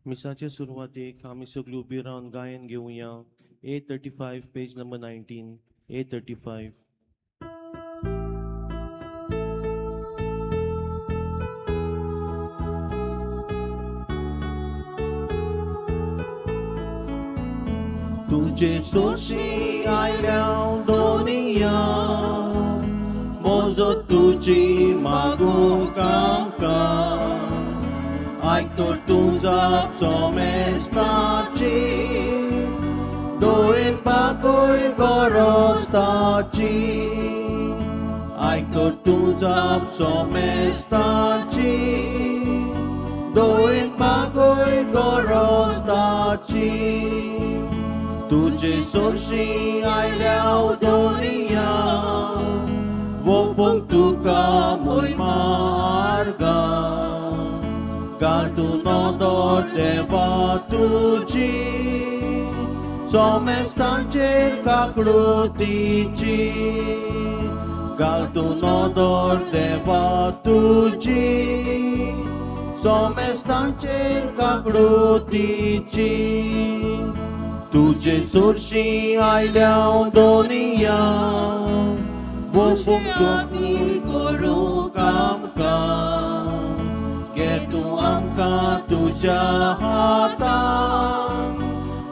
मिसाचे सुरवातेक आमी सगळीं उबी रावन गायन घेवया. A 35, page number 19, A 35. तुझे सोशी आयल्या दोनिया, मोजो तुजी मागूंक आमकां. आयक तर तूं जाप सोमेस्ताची, दोन पाकय गरज ताची. आयक तर तूं जाप सोमेस्ताची, दोन पाकय गरज ताची. तुझे सोशी आयल्या दोनिया, वोपूंक तुका मोय मार्गा. घाल तूं नदर देवा तुजी, सोमेस्तांचेर काकळुतीची. घाल तूं नदर देवा तुजी, सोमेस्तांचेर काकळुतीची. तुजे सोरशी आयल्या दोनिया, वोपूंक आदीर करूंक आमकां. घे तूं आमकां तुज्या हातान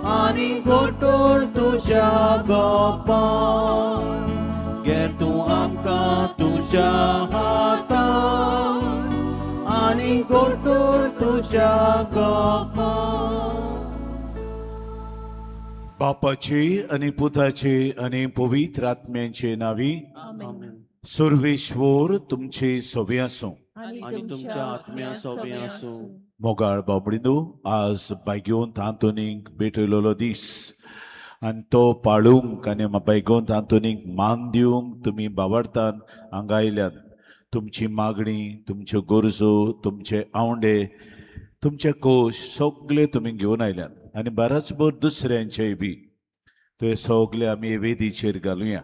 आनी गोटोर तुज्या गोपान. घे तूं आमकां तुज्या हातान आनी गोटोर तुज्या गोपान. बापाचे आनी पुताचे आनी पवित्र आत्म्यांचे नावी. आमेन. सर्वेश्वर तुमचे सवे आसूं. आनी तुमच्या आत्म्या सोबें आसूं. मोगाळ बाबडिनो, आज बायगोंत आंतोनीक भेटयलेलो दीस आनी तो पाळूंक आनी बायगोंत आंतोनीक मान दिवंक तुमी बावडतान हांगा आयल्यात. तुमची मागणी, तुमच्यो गरजो, तुमचे आवंडे, तुमचे कोश सगळे तुमी घेवन आयल्यात आनी बराच भर दुसऱ्यांचेय बी. ते सगळे आमी वेदीचेर घालुया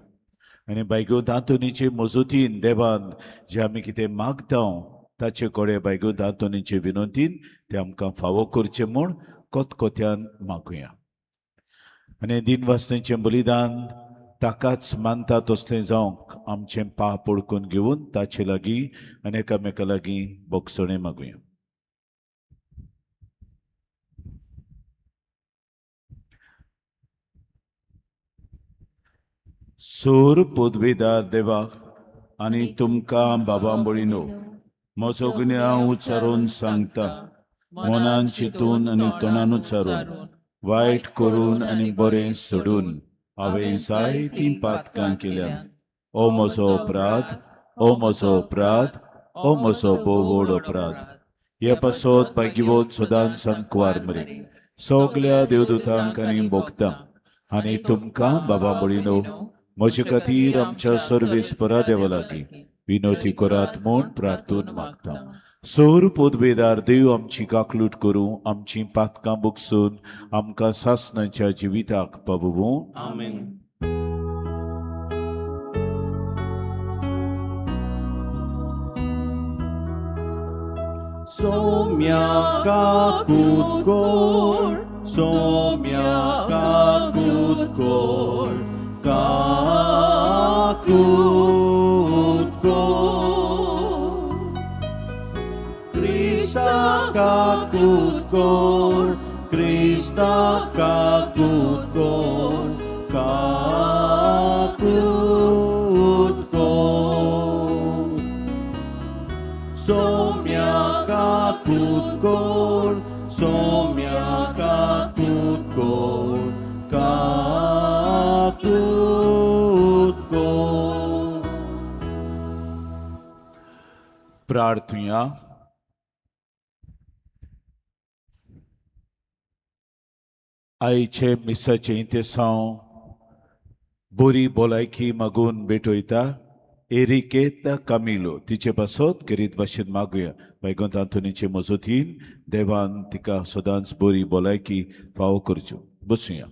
आनी बायगोंत आंतोनीचे मजतीन देवान जे आमी कितें मागता ताचे कडेन बायगोंत आंतोनीचे विनंतीन ते आमकां फावो करचें म्हूण कोतकोत्यान मागुया. आनी दिनवासनेचें बलिदान ताकाच मानता तसलें जावंक आमचें पाप ओळखून घेवन ताचे लागीं आनी एकामेका लागीं भोगसणें मागुया. सूर पदवीदार देवाक आनी तुमकां बाबा बळिनो, म्हजो गुन्यांव उच्चारून सांगता. मनान चिंतून आनी तोंडान उच्चारून, वायट करून आनी बरें सोडून हांवें जायतीं पातकां केल्यात. ओ म्हजो अपराध, ओ म्हजो अपराध, ओ म्हजो भोव व्हड अपराध. हे पासत भाग्यवत सदांच संकवार मरे, सगल्या देवदूतांक आनी भोगता आनी तुमकां बाबा बळिनो, म्हजे खातीर आमच्या सर्वेस्परा देवा लागीं विनोती करात म्हूण प्रार्थून मागता. सोर पदवेदार देव आमची काकलूट करूं, आमची पातकां बुकसून आमकां सासणाच्या जिविताक पावोवूं. आमेन. सोम्या काकूत कोर, सोम्या काकूत कोर, काकूत कोर. क्रिस्ता काकूत कोर, क्रिस्ता काकूत कोर, काकूत कोर. सोम्या काकूत कोर, सोम्या काकूत कोर, काकूत कोर. प्रार्थुया. आयचे मिसाचें इंतेसांव बरी भलायकी मागून भेटयता एरिकेता कामिलो, तिचे पासत खेरीत भाशेन मागुया. बायगोंत आंतोनीचे मजतीन देवान तिका सदांच बरी भलायकी फावो करच्यो. बसुया.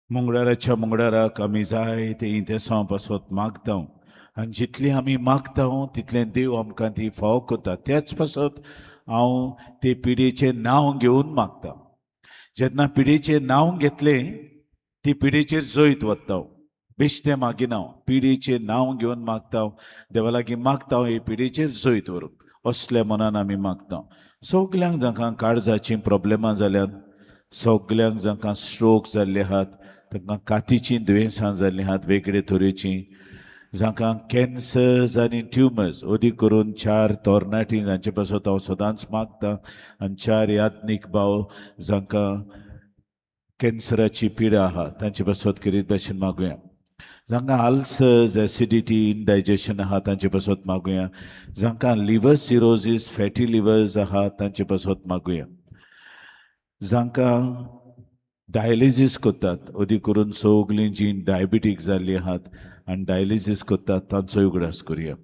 मंगळाराच्या मंगळाराक आमी जायते इंतेसांव पासत मागता आनी जितली आमी मागता तितलें देव आमकां ती फावो करता. त्याच पासत हांव ते पिडेचें नांव घेवन मागता. जेन्ना पिडेचें नांव घेतलें ती पिडेचेर जैत वता, बेश्टें मागिना, पिडेचें नांव घेवन मागता, देवा लागीं मागता हे पिडेचेर जैत व्हरूंक. असल्या मनान आमी मागता. सगल्यांक जांकां काळजाचीं प्रॉब्लेमां जाल्यात, सगल्यांक जांकां स्ट्रोक जाल्ले आहात, तांकां कातीचीं दुयेंसां जाल्लीं आहात वेगळे तरेचीं, जांकां कॅन्सर्स आनी ट्युमर्स, अदीक करून 4 तरणाटीं जांचे पासत हांव सदांच मागता आनी 4 याज्ञीक भाव जांकां कॅन्सराची पिडा आहा तांचे पासत करीत भाशेन मागुया. जांकां अल्सर्स, एसिडिटी, इनडायजेशन आहा तांचे पासत मागुया. जांकां लिवर सिरोजीस, फॅटी लिवर्स आहा तांचे पासत मागुया. जांकां डायलिसीस करतात, अदीक करून सगळीं जीं डायबिटीक जाल्लीं आहात आनी डायलिसीस करतात तांचो उगडास करुया.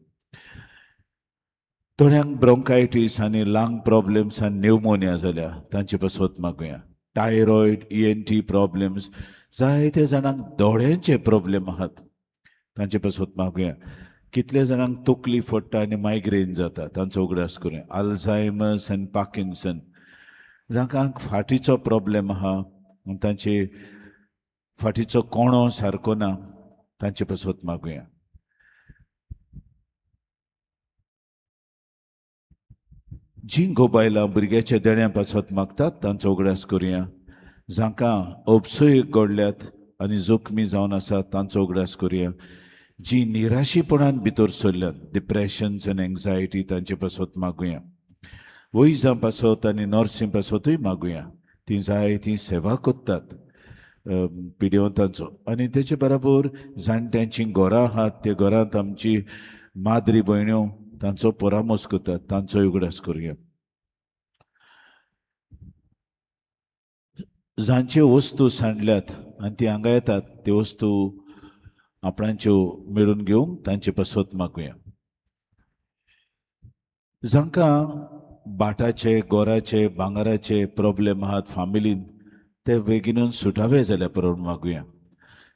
थोड्यांक ब्रोंकायटीस आनी लंग प्रॉब्लम्स आनी न्युमोनिया जाल्या तांचे पासत मागुया. थायरॉयड, ENT problems, जायते जाणांक दोळ्यांचे प्रॉब्लेम आहात तांचे पासत मागुया. कितले जाणांक तकली फोडटा आनी मायग्रेन जाता तांचो उगडास करुया. अल्झायमर्स आनी पार्किन्सन, जांकां फाटीचो प्रॉब्लेम आहा, तांचे फाटीचो कोणो सारको ना तांचे पासत मागुया. जीं गो बायलां भुरग्याच्या देण्या पासत मागतात तांचो उगडास करुया. जांकां अपसयक घडल्यात आनी जखमी जावन आसात तांचो उगडास करुया. जीं निराशीपणान भितर सरल्यात, डिप्रेशन्स आनी एंग्जायटी, तांचे पासत मागुया. वैजां पासत आनी नर्सीं पासतूय मागुया. तीं जाय ती सेवा करतात पिडिवंतांचो. आनी तेचे बराबर जाणट्यांचीं घरां आहात त्या घरांत आमची माद्री भयण्यो तांचो परामर्श करतात तांचो उगडास करुया. जांच्यो वस्तू सांडल्यात आनी ती हांगा येतात त्यो वस्तू आपणाच्यो मेळून घेवंक तांचे पासत मागुया. जांकां बाटाचे, गोराचे, भांगराचे प्रॉब्लेम आहात फामिलीन ते बेगीनून सुटावे जाल्यार प्रमाण मागुया.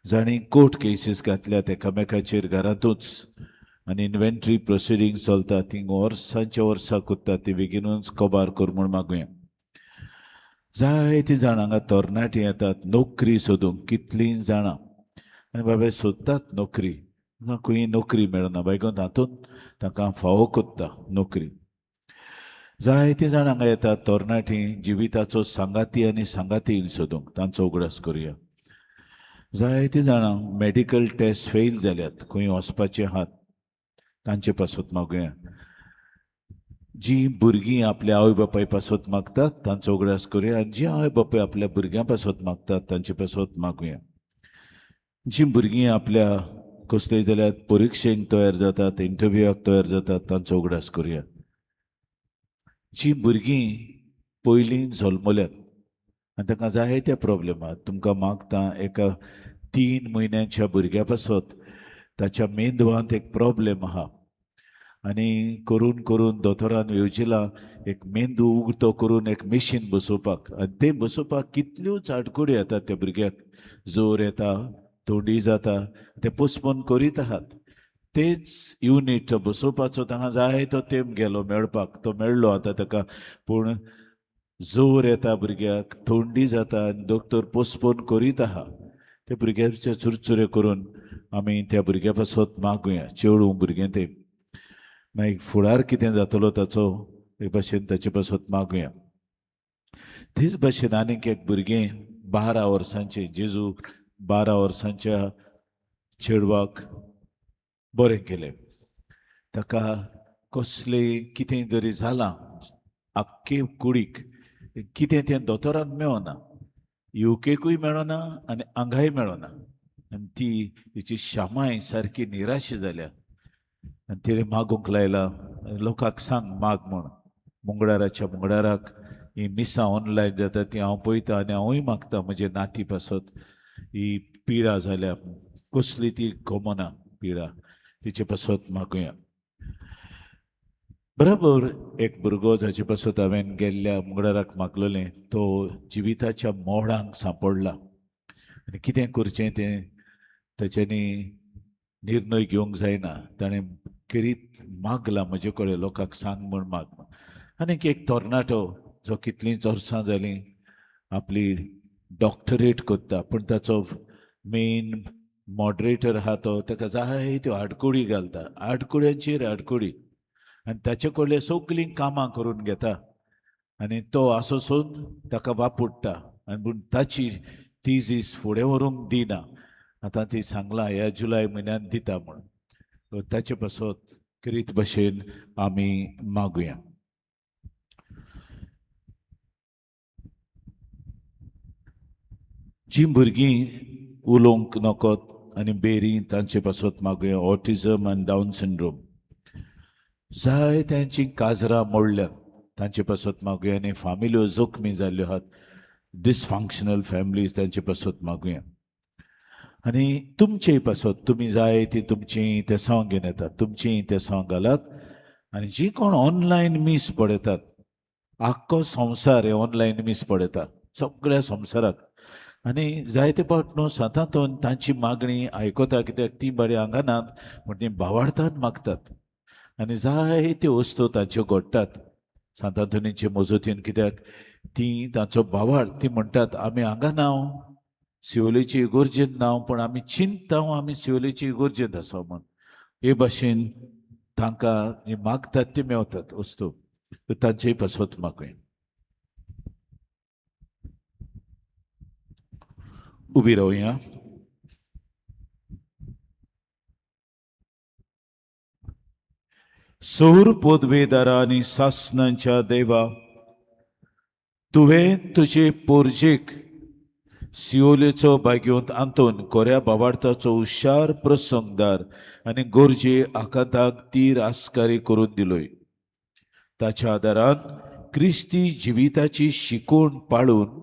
जांणी कोर्ट केसीस घातल्यात एकामेकाचेर घरांतूच आनी इन्व्हेंट्री प्रोसिडींग चलता ती वर्सांच्या वर्सां करता ती बेगीनूच कबार कर म्हूण मागुया. जायतीं जाणां हांगा तरणाटीं येतात नोकरी सोदूंक, कितलीं जाणां आनी बाबा सोदतात नोकरी, तांकां खंय नोकरी मेळना, बायगोन तातूंत तांकां फावो कोत्ता नोकरी. जायतीं जाणां हांगा येतात तरणाटीं जिविताचो सांगाती आनी सांगाती सोदूंक, तांचो उगडास करुया. जायतीं जाणां मेडिकल टेस्ट फेल जाल्यात, खंय वचपाचे आहात तांचे पासत मागुया. जीं भुरगीं आपल्या आवय बापाय पासत मागतात तांचो उगडास करुया आनी जीं आवय बापाय आपल्या भुरग्यां पासत मागतात तांचे पासत मागुया. जीं भुरगीं आपल्या कसलेय जाल्यार परिक्षेक तयार जातात, इंटरव्यूआक तयार जातात तांचो उगडास करुया. जीं भुरगीं पयलीं जल्मल्यात आनी तांकां जाय त्या प्रॉब्लेमात, तुमकां मागता एका 3 म्हयन्यांच्या भुरग्या पासत ताच्या मेंदवांत एक प्रॉब्लेम आहा आनी करून करून दोतोरान येवजिला एक मेंदू उगतो करून एक मेशीन बसोवपाक, आनी तें बसोवपाक कितल्योच आडखळी येतात त्या भुरग्याक, जोर येता, थंडी जाता, ते पोस्टपोन करीत आहात. तेच युनीट बसोवपाचो तांकां जाय तो तेंप गेलो मेळपाक, तो मेळ्ळो आतां ताका, पूण जोर येता भुरग्याक, थंडी जाता आनी दोतोर पोस्टपोन करीत आहा. ते भुरग्याचे चुरचुरे करून आमी त्या भुरग्या पासत मागुया. चेडूं भुरगें तें मागीर फुडार कितें जातलो ताचो एक भाशेन ताचे पासत मागुया. तेच भाशेन आनीक एक भुरगें 12 वर्सांचें, जेजू 12 वर्सांच्या चेडवाक बरें केलें. ताका कसलें कितें जरी जालां आख्खे कुडीक कितें तें दोतोराक मेळना, युकेकूय मेळना आनी हांगाय मेळना, आनी ती तिची शामाय सारकी निराशी जाल्या आनी तिणें मागूंक लायला, लोकांक सांग माग म्हूण. मुंगडाराच्या मुंगडाराक ही मिसां ऑनलायन जाता ती हांव पळयता आनी हांवूय मागता म्हजे नाती पासत, ही पिडा जाल्या कसली ती गमना पिडा, तिचे पासत मागुया. बरोबर एक भुरगो जाचे पासत हांवें गेल्ल्या मुंगडाराक मागलेलें, तो जिविताच्या मोडांक सांपडला आनी कितें करचें तें ताच्यांनी निर्णय घेवंक जायना. ताणें खेरीत मागला म्हजे कडेन, लोकांक सांग म्हूण माग. आनीक एक तरणाटो जो कितलींच वर्सां जालीं आपली डॉक्टरेट करता, पूण ताचो मेन मॉडरेटर आहा तो ताका जायत्यो आडकुळी घालता, आडकुळ्यांचेर आडकुळी, आनी ताचे कडले सगळीं कामां करून घेता आनी तो आसोसून ताका वापुडटा आनी पूण ताची तीजीस फुडें व्हरूंक दिना. आतां ती सांगलां ह्या जुलय म्हयन्यांत दिता म्हणून, ताचे पासत करीत भशेन आमी मागुया. जीं भुरगीं उलोवंक नकत आनी बेरी तांचे पासत मागुया. ऑटिजम आनी डावन सिंड्रोम जाय तांचीं काजरां मोडल्यात तांचे पासत मागुया, आनी फामिल्यो जखमी जाल्ल्यो आहात, डिसफंक्शनल फॅमिलीज तांचे पासत मागुया. आनी तुमचे पासत तुमी जाय ती तुमची तेसांव घेवन येतात, तुमची तेसांव घालात. आनी जी कोण ऑनलायन मीस पळयतात, आख्खो संवसार हे ऑनलायन मीस पळयता सगळ्या संवसाराक, आनी जायते फावट न्हू सांतांतून तांची मागणी आयकता, कित्याक ती बरी हांगा नात म्हण ती भावार्थान मागतात आनी जायत्यो वस्तू तांच्यो घडटात सांतांतोनीचे मजतीन, कित्याक ती तांचो भावार्थ. ती म्हणटात आमी हांगा ना, शिवोलेची इगर्जेंत ना, पूण आमी चिंतता आमी शिवोलेची इगर्जेंत आसा म्हण. हे भाशेन तांकां जी मागतात ती मेवतात वस्तू, तांचेय पासत मागूया. उबी रावया. सौर पदवेदारा आनी सासनांच्या देवा, तुवें तुजे पोरजेक सियोलेचो बागयोंत आंतोन कोऱ्या बावार्थाचो हुशार प्रसंगदार आनी गरजे आकांताक तीर आस्कारी करून दिलोय. ताच्या आदारान क्रिस्ती जिविताची शिकवण पाळून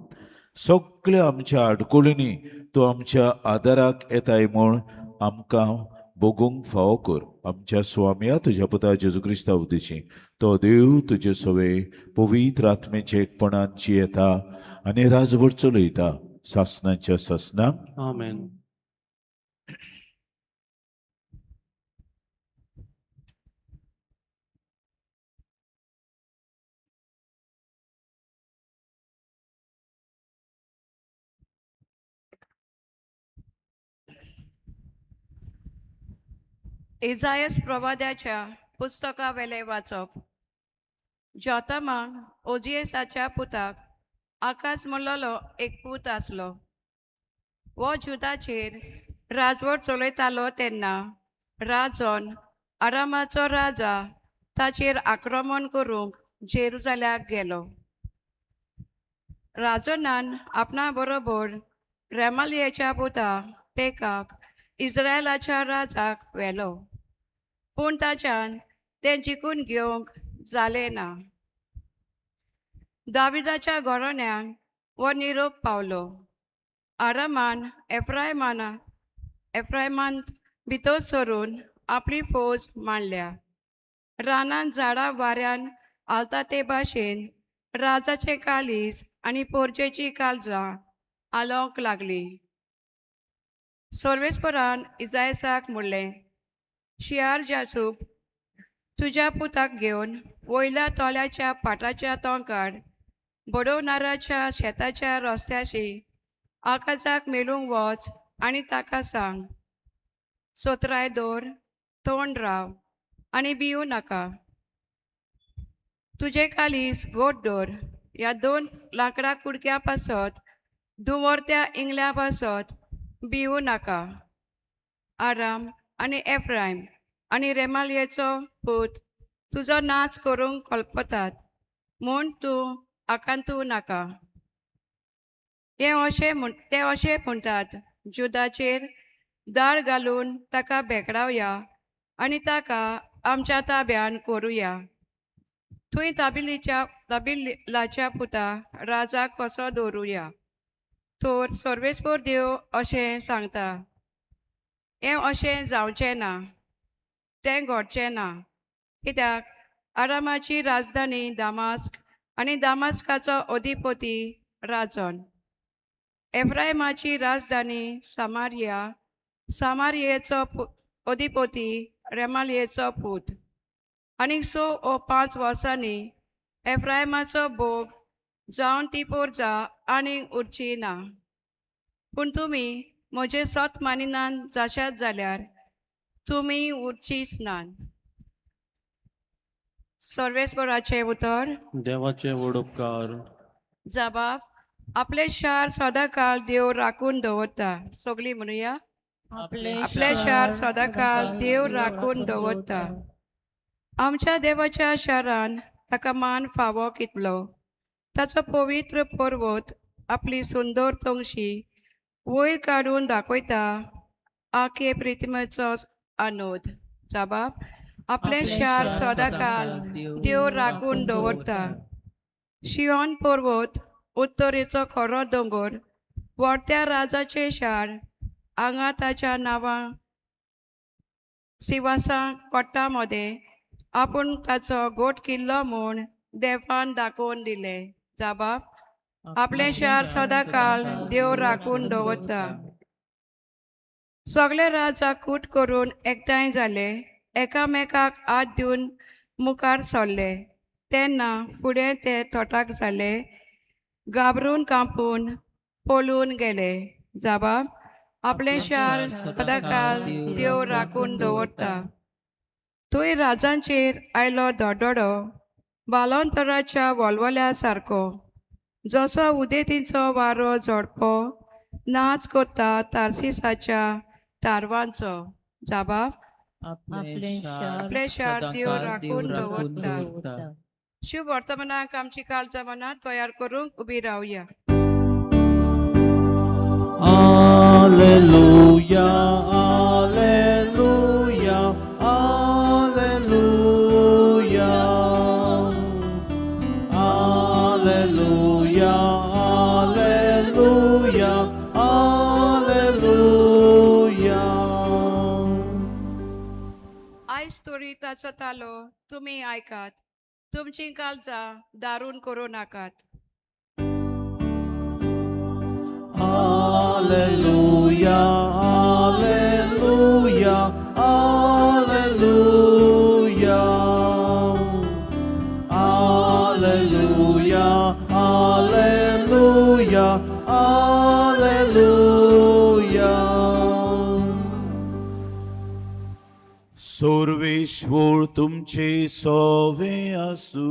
सगळ्या आमच्या आडकुळींनी तूं आमच्या आदाराक येताय म्हूण आमकां भोगूंक फावो कर. आमच्या स्वामया तुज्या पुता जेजू क्रिस्ता उद्देशी तो देव तुजे सवे पवित्र आत्मेचे एकपणान जियेता आनी राजवट चलयता सासनाच्या सासनाक. आमेन. इजायस प्रवाद्याच्या पुस्तकावेलें वाचप. जोतामाक ओजियसाच्या पुताक आकाश म्हणलेलो एक पूत आसलो. हो जुदाचेर राजवट चलयतालो तेन्ना राजन आरामाचो राजा ताचेर आक्रमण करूंक जेरुजाल्याक गेलो. राजनान आपणा बरोबर रेमालियाच्या पुता पेकाक इस्रायलाच्या राजाक व्हेलो, पूण ताच्यान तें जिखून घेवंक जालें ना. दाविदाच्या घराण्याक हो निरोप पावलो. आरामान एफ्रायमांत भितर सरून आपली फौज मांडल्या. रानान झाडां वाऱ्यान आलता ते भाशेन राजाचें काळीज आनी पोरजेचीं काळजां आलोवंक लागलीं. सर्वेस्परान इजायसाक म्हणलें, शियार जासूब तुज्या पुताक घेवन वयल्या तोल्याच्या पाटाच्या तोंकार बडोवणाराच्या शेताच्या रस्त्याशी आकाजाक मेळूंक वच आनी ताका सांग, सोत्राय दवर, तोंड राव आनी भिवू नाका. तुजें कालीस गोड दवर, ह्या दोन लांकडां कुडक्या पासत दुवरत्या इंगल्या पासत भिवू नाका. आराम आनी एफ्रायम आनी रेमालयेचो पूत तुजो नाच करूंक कल्पतात म्हूण तूं आकांतू नाका. हे अशें म्हण ते अशें म्हणटात, जुदाचेर दाळ घालून ताका भेकडावया आनी ताका आमच्या ताब्यान करुया. थंय ताबिलाच्या पुता राजाक कसो दवरुया. तर सर्वेस्पर देव अशें सांगता, हें अशें जावचें ना, तें घडचें ना, कित्याक आरामाची राजधानी दामास्क आनी दामास्काचो अधिपती राजन. एफ्रायमाची राजधानी सामारिया, सामारियेचो अधिपती रेमालियेचो पूत. आनीक 6 ओ 5 वर्सांनी एफ्रायमाचो भोग जावन ती पोरजा आनीक उरची ना. पूण तुमी म्हजें सत मानिनात जाशात जाल्यार तुमी उरचीच नात. सर्वेस्पराचें उतर. देवाचे व्हड उपकार. जबाब आपलें शार सदांकाळ देव राखून दवरता. सगळीं म्हणुया. आपलें शार सदांकाळ देव राखून दवरता. आमच्या देवाच्या शारान ताका मान फावो कितलो. ताचो पवित्र पर्वत आपली सुंदर तोंगशी वयर काडून दाखयता. आखे प्रितिमेचो आनोद. जबाब आपलें शार सदांकाळ देव राखून दवरता. शियोन पर्वत उत्तरेचो खरो दोंगर व्हडत्या राजाचें शार हांगा ताच्या नांवां सिवासा कोट्टा मदें आपूण ताचो गोट किल्लो म्हूण देवान दाखोवन दिलें. जाबाब आपलें शार सदांकाळ देव राखून दवरता. सगळे राजा कूट करून एकठांय जाले, एकामेकाक हात दिवन मुखार सरले तेन्ना फुडें ते थोटाक जाले, घाबरून कांपून पळून गेले. जाबाब आपलें शार सदांकाळ देव राखून दवरता. थंय राजांचेर आयलो धडधडो बालोंतराच्या वलवल्या सारको, जसो उदेंतीचो वारो झोडपो नाच कोता तार्सिसाच्या तारवांचो. जाबाब आपलें शार देव राखून दवरता. शुभ वर्तमानाक आमची काळजा मनां तयार करूंक उबी रावया. Alleluia, Alleluia, Alleluia. Alleluia, Alleluia, Alleluia. आयज तरी ताचो तालो तुमी आयकात, तुमची काळजां दारून करूं नाकात. Alleluia, Alleluia, Alleluia. Alleluia, Alleluia, Alleluia. Sarveshwar तुमचे सोवे आसू.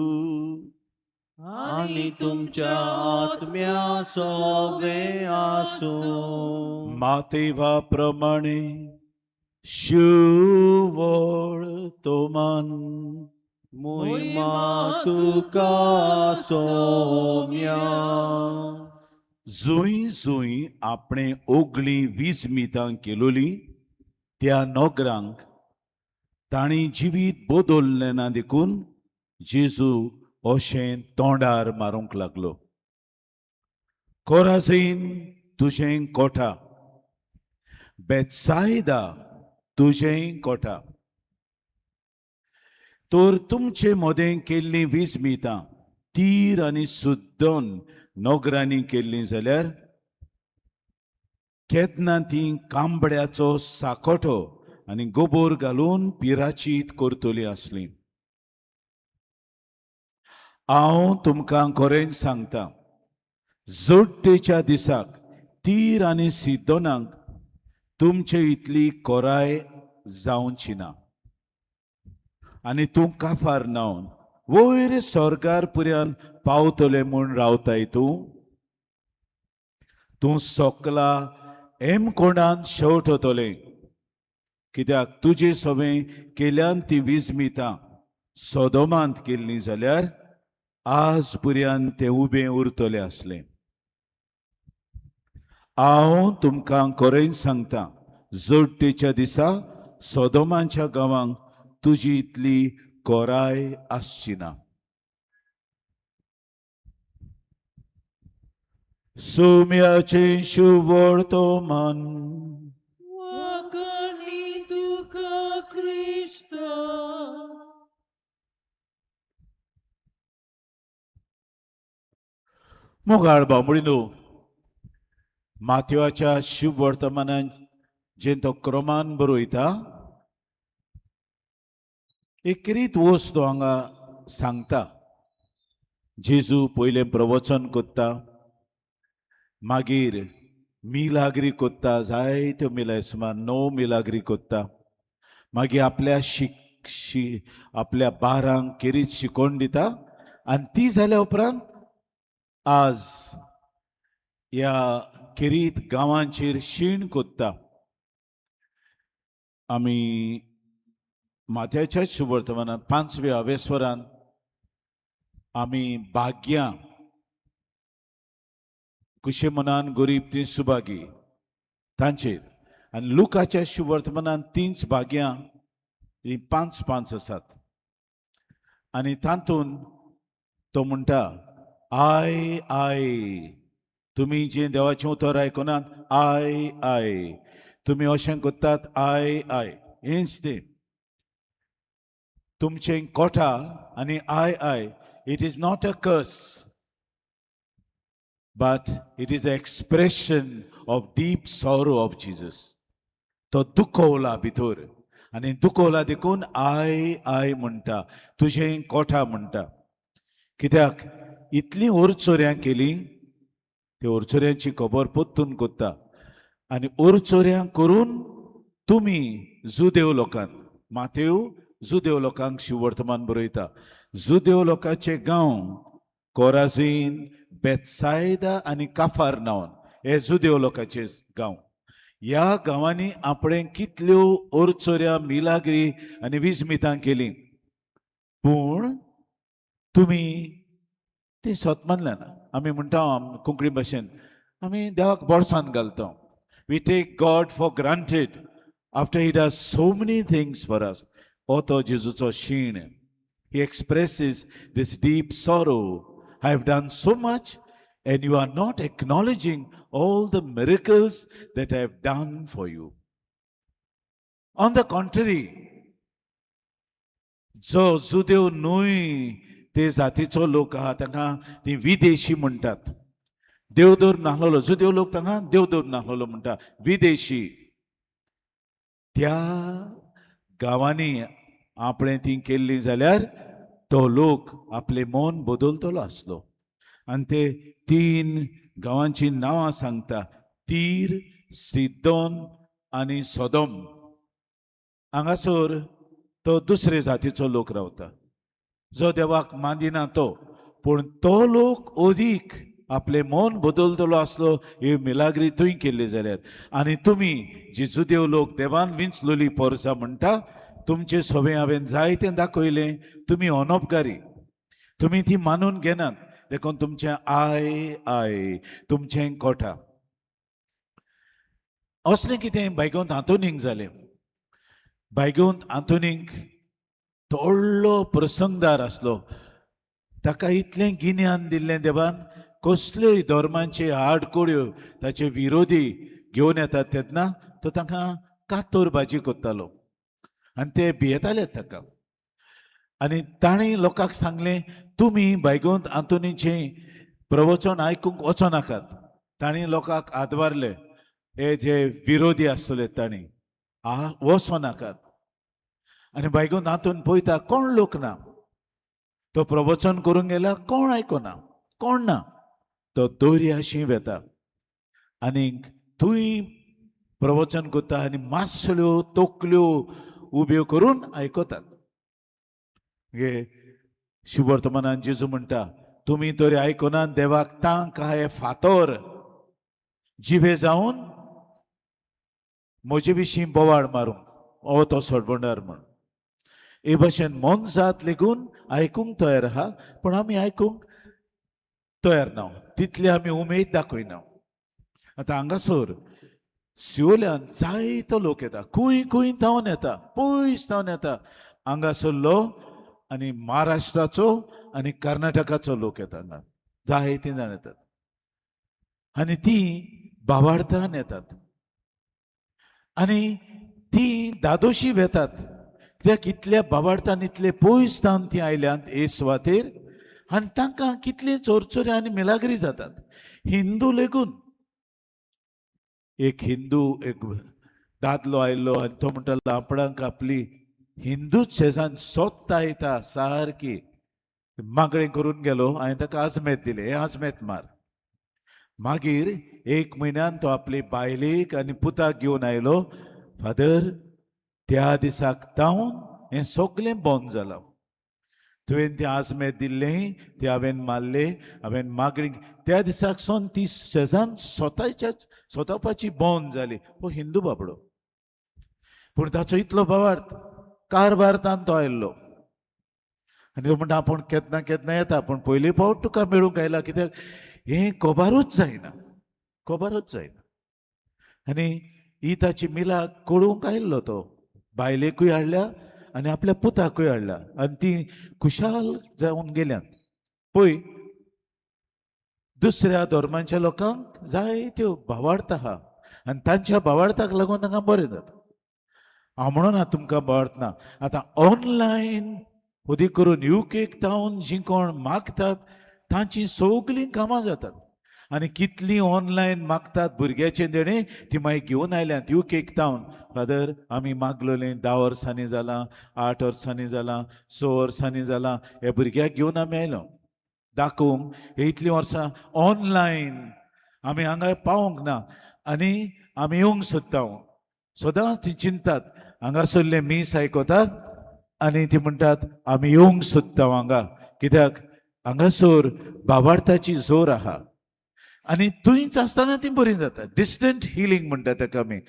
आणि तुमच्या आत्म्या सोवे आसूं. मातेवा प्रमाणे शिवळ तोमान. मोहिमा तुका सोम्या. जुंय जुंय आपणे ओगली वीज मितां केलोली त्या नोकरांक तांणी जिवीत बदललें ना देखून जेजू अशें तोंडार मारूंक लागलो, कोराझीन तुजें कोठा, बेत्सायदा तुजें कोठा. तर तुमचे मदें केल्लीं वीज मितां तीर आनी सुद्दोन नोगरांनी केल्लीं जाल्यार केन्ना ती कांबड्याचो साकोटो आनी गोबोर घालून पिराचीत करतली आसली. हांव तुमकां खरेंच सांगता, जोडटेच्या दिसाक तीर आनी सिद्दोनाक तुमचे इतली कोराय जावची ना. आनी तूं काफार नावन वयर सरकार पुऱ्यान पावतले म्हूण रावताय तूं, तूं सोकला हेमकोणान शेवटतले, कित्याक तुजे सवें केल्यान ती विजमितां सोदोमांत केल्ली जाल्यार आज पुऱ्यान ते उबें उरतले आसले. हांव तुमकां खरेंच सांगता, जोडटेच्या दिसा सोदोमांच्या गांवांक तुजी इतली कोराय आसची ना. सुम्याचें शुवळ तो मन. वाकणी तुका क्रिस्ता. मोगाळ बांबुळीनो, माथ्याच्या शुभ वर्तमानान जें तो क्रमान बरयता, एक रीत वस्त तो हांगा सांगता. जेजू पयलें प्रवचन कोत्ता, मागीर मिलाग्री कोत्ता, जायत्यो मिलाय, सुमार 9 मिलाग्री कोत्ता. मागीर आपल्या आपल्या बारांक केरीत शिकोवन दिता आनी ती जाल्या उपरांत आज ह्या केरीत गांवांचेर शीण कोत्ता. आमी माथ्याच्याच शुभवर्तमानात 5व्या अवेस्वरान आमी भाग्यां कुशे मनान गरीब ती सुभागी तांचेर आनी लुकाच्या शुभवर्तमानान तींच भाग्यां ती 5 5 आसात. आनी तातूंत तो म्हणटा I I, तुमी जें देवाचें उतर आयकनात I I, तुमी अशें करतात I I, हेंच तें तुमचें कोठा आनी I I. It is not a curse but it is a expression of deep sorrow of Jesus. तो दुखवला भितर आनी दुखवला देखून I I म्हणटा, तुजें कोठा म्हणटा. कित्याक इतलीं ओरचोऱ्यां केली, ते ओरचोऱ्यांची खबर परतून कोत्ता आनी ओरचोऱ्यां करून तुमी जुदेव लोकांक, मातेव जुदेव लोकांक शिवर्तमान बरयता. जुदेव लोकांचे गांव कोराझीन, बेतसायदा आनी काफार नावन हे जुदेव लोकांचे गांव. ह्या गांवांनी आपणें कितल्यो ओरचोऱ्या मिलाग्री आनी विजमितां केली, पूण तुमी ती सत मानल्या ना. आमी म्हणटा कोंकणी भाशेन आमी देवाक बोळसान घालता. We take God for granted after he does so many things for us. हो तो जेजूचो शीण. He expresses this deep sorrow. I have done so much and you are not acknowledging all the miracles that I have done for you. On the contrary, जो जुदेव न्हय ते जातीचो लोक आहा तांकां ती विदेशी म्हणटात. देवधर्म नाहलेलो जुदेव लोक तांकां देवधर्म नाहलेलो म्हणटा, विदेशी. त्या गांवांनी आपणें ती केल्ली जाल्यार तो लोक आपलें मन बदलतलो आसलो. आनी ते 3 गांवांची नांवां सांगता, तीर, सिद्दोन आनी सोदोम. हांगासर तो दुसरे जातीचो लोक रावता जो देवाक मानिना तो, पूण तो लोक अदीक आपलें मन बदलतलो आसलो ही मिलाग्री थंय केल्ली जाल्यार. आनी तुमी जी जुदेव लोक देवान विंचलोली पोरसा म्हणटा, तुमचे सवे हांवें जायतें दाखयलें, तुमी अनोपकारी, तुमी ती मानून घेनात, देखून तुमचें I I, तुमचें कोठा. असलें कितें बायगोंत आंतोनीक जालें. बायगोंत आंतोनीक व्हडलो प्रसंगदार आसलो. ताका इतलें गिन्यान दिल्लें देवान, कसल्योय धर्मांचे आडकोड्यो ताचे विरोधी घेवन येतात तेन्ना तो तांकां कातोर भाजी करतालो आनी ते भियेताले ताका. आनी ताणें लोकांक सांगलें, तुमी बायगोंत आंतोनीचें प्रवचन आयकूंक वचो नाकात. ताणें लोकांक आदवारले, हे जे विरोधी आसतले तांणी आ वचो नाकात. आनी बायगोंत आंतोन पळयता कोण लोक ना, तो प्रवचन करूंक गेला कोण आयकना, कोण ना. तो दर्याशी वेता आनीक थंय प्रवचन करता आनी मासळ्यो तकल्यो उब्यो करून आयकतात. गे शुभवर्तमानान जेजू म्हणटा, तुमी तरी आयकनात, देवाक तांक आहा हे फातोर जिवे जावन म्हजे विशीं बोवाळ मारूंक, हो तो सोडवणार म्हण. हे भाशेन मोनजात लेगून आयकूंक तयार आहा, पूण आमी आयकूंक तयार ना, तितली आमी उमेद दाखयना. आतां हांगासर सिवोल्यान जायतो लोक येता, खंय खंय धांवन येता, पयस धांवन येता. हांगासरलो आनी महाराष्ट्राचो आनी कर्नाटकाचो लोक येता हांगा, जायतीं जाण येतात आनी ती बाबार्थान येतात आनी ती दादोशी वेतात. कित्याक इतल्या बाबार्थान इतले पयस तावन ती आयल्यांत हे सुवातेर आनी तांकां कितले चोरचोरे आनी मिलाग्री जातात. हिंदू लेगून एक हिंदू एक दादलो आयलो आनी तो म्हणटालो आपणाक आपली हिंदूच शेजान सोदता येता सारकी. मागणें करून गेलो, हांवें ताका आजमेत दिलें, हें आजमेत मार. मागीर एक म्हयन्यान तो आपले बायलेक आनी पुताक घेवन आयलो. फादर, त्या दिसाक तावन हें सगलें बंद जालां. तुवें तें आजमेत दिल्लें तें हांवें मारलें, हांवें मागणी, त्या दिसाक सावन ती शेजान स्वताच्या स्वतापाची बंद जाली. हो हिंदू बाबडो, पूण ताचो इतलो भावार्थ, कारभार तान तो आयल्लो. आनी तो म्हणटा, आपूण केन्ना केन्ना येता, पूण पयले फावट तुका मेळूंक आयला, कित्याक हें खबरूच जायना, खबरूच जायना. आनी ही ताची मिलाक कळोवंक आयिल्लो तो, बायलेकूय हाडल्या आनी आपल्या पुताकूय हाडल्या आनी ती खुशाल जावन गेल्यात. पळय, दुसऱ्या धर्मांच्या लोकांक जायत्यो भावार्थ आहा आनी तांच्या भावार्थाक लागून तांकां बरें जाता. हांव म्हणून तुमकां भावार्थ ना. आतां ऑनलायन उदी करून युकेक तावन जीं कोण मागतात तांचीं सगलीं कामां जातात. आनी कितलीं ऑनलायन मागतात भुरग्याचें देणें, ती मागीर घेवन आयल्यात युकेक तावन. फादर, आमी मागलोलें 10 वर्सांनी जालां, 8 वर्सांनी जालां, 6 वर्सांनी जालां, ह्या भुरग्याक घेवन आमी आयलो दाखोवंक. हे इतलीं वर्सां ऑनलायन आमी हांगा पावोंक ना आनी आमी येवंक सोदता. सदांच ती चिंतात, हांगासरलें मीस आयकतात आनी ती म्हणटात आमी येवंक सोदता हांगा, कित्याक हांगासर भावार्थाची जोर आहा आनी थंयच आसतना ती बरी जाता. डिस्टंट हिलींग म्हणटा ताका आमी.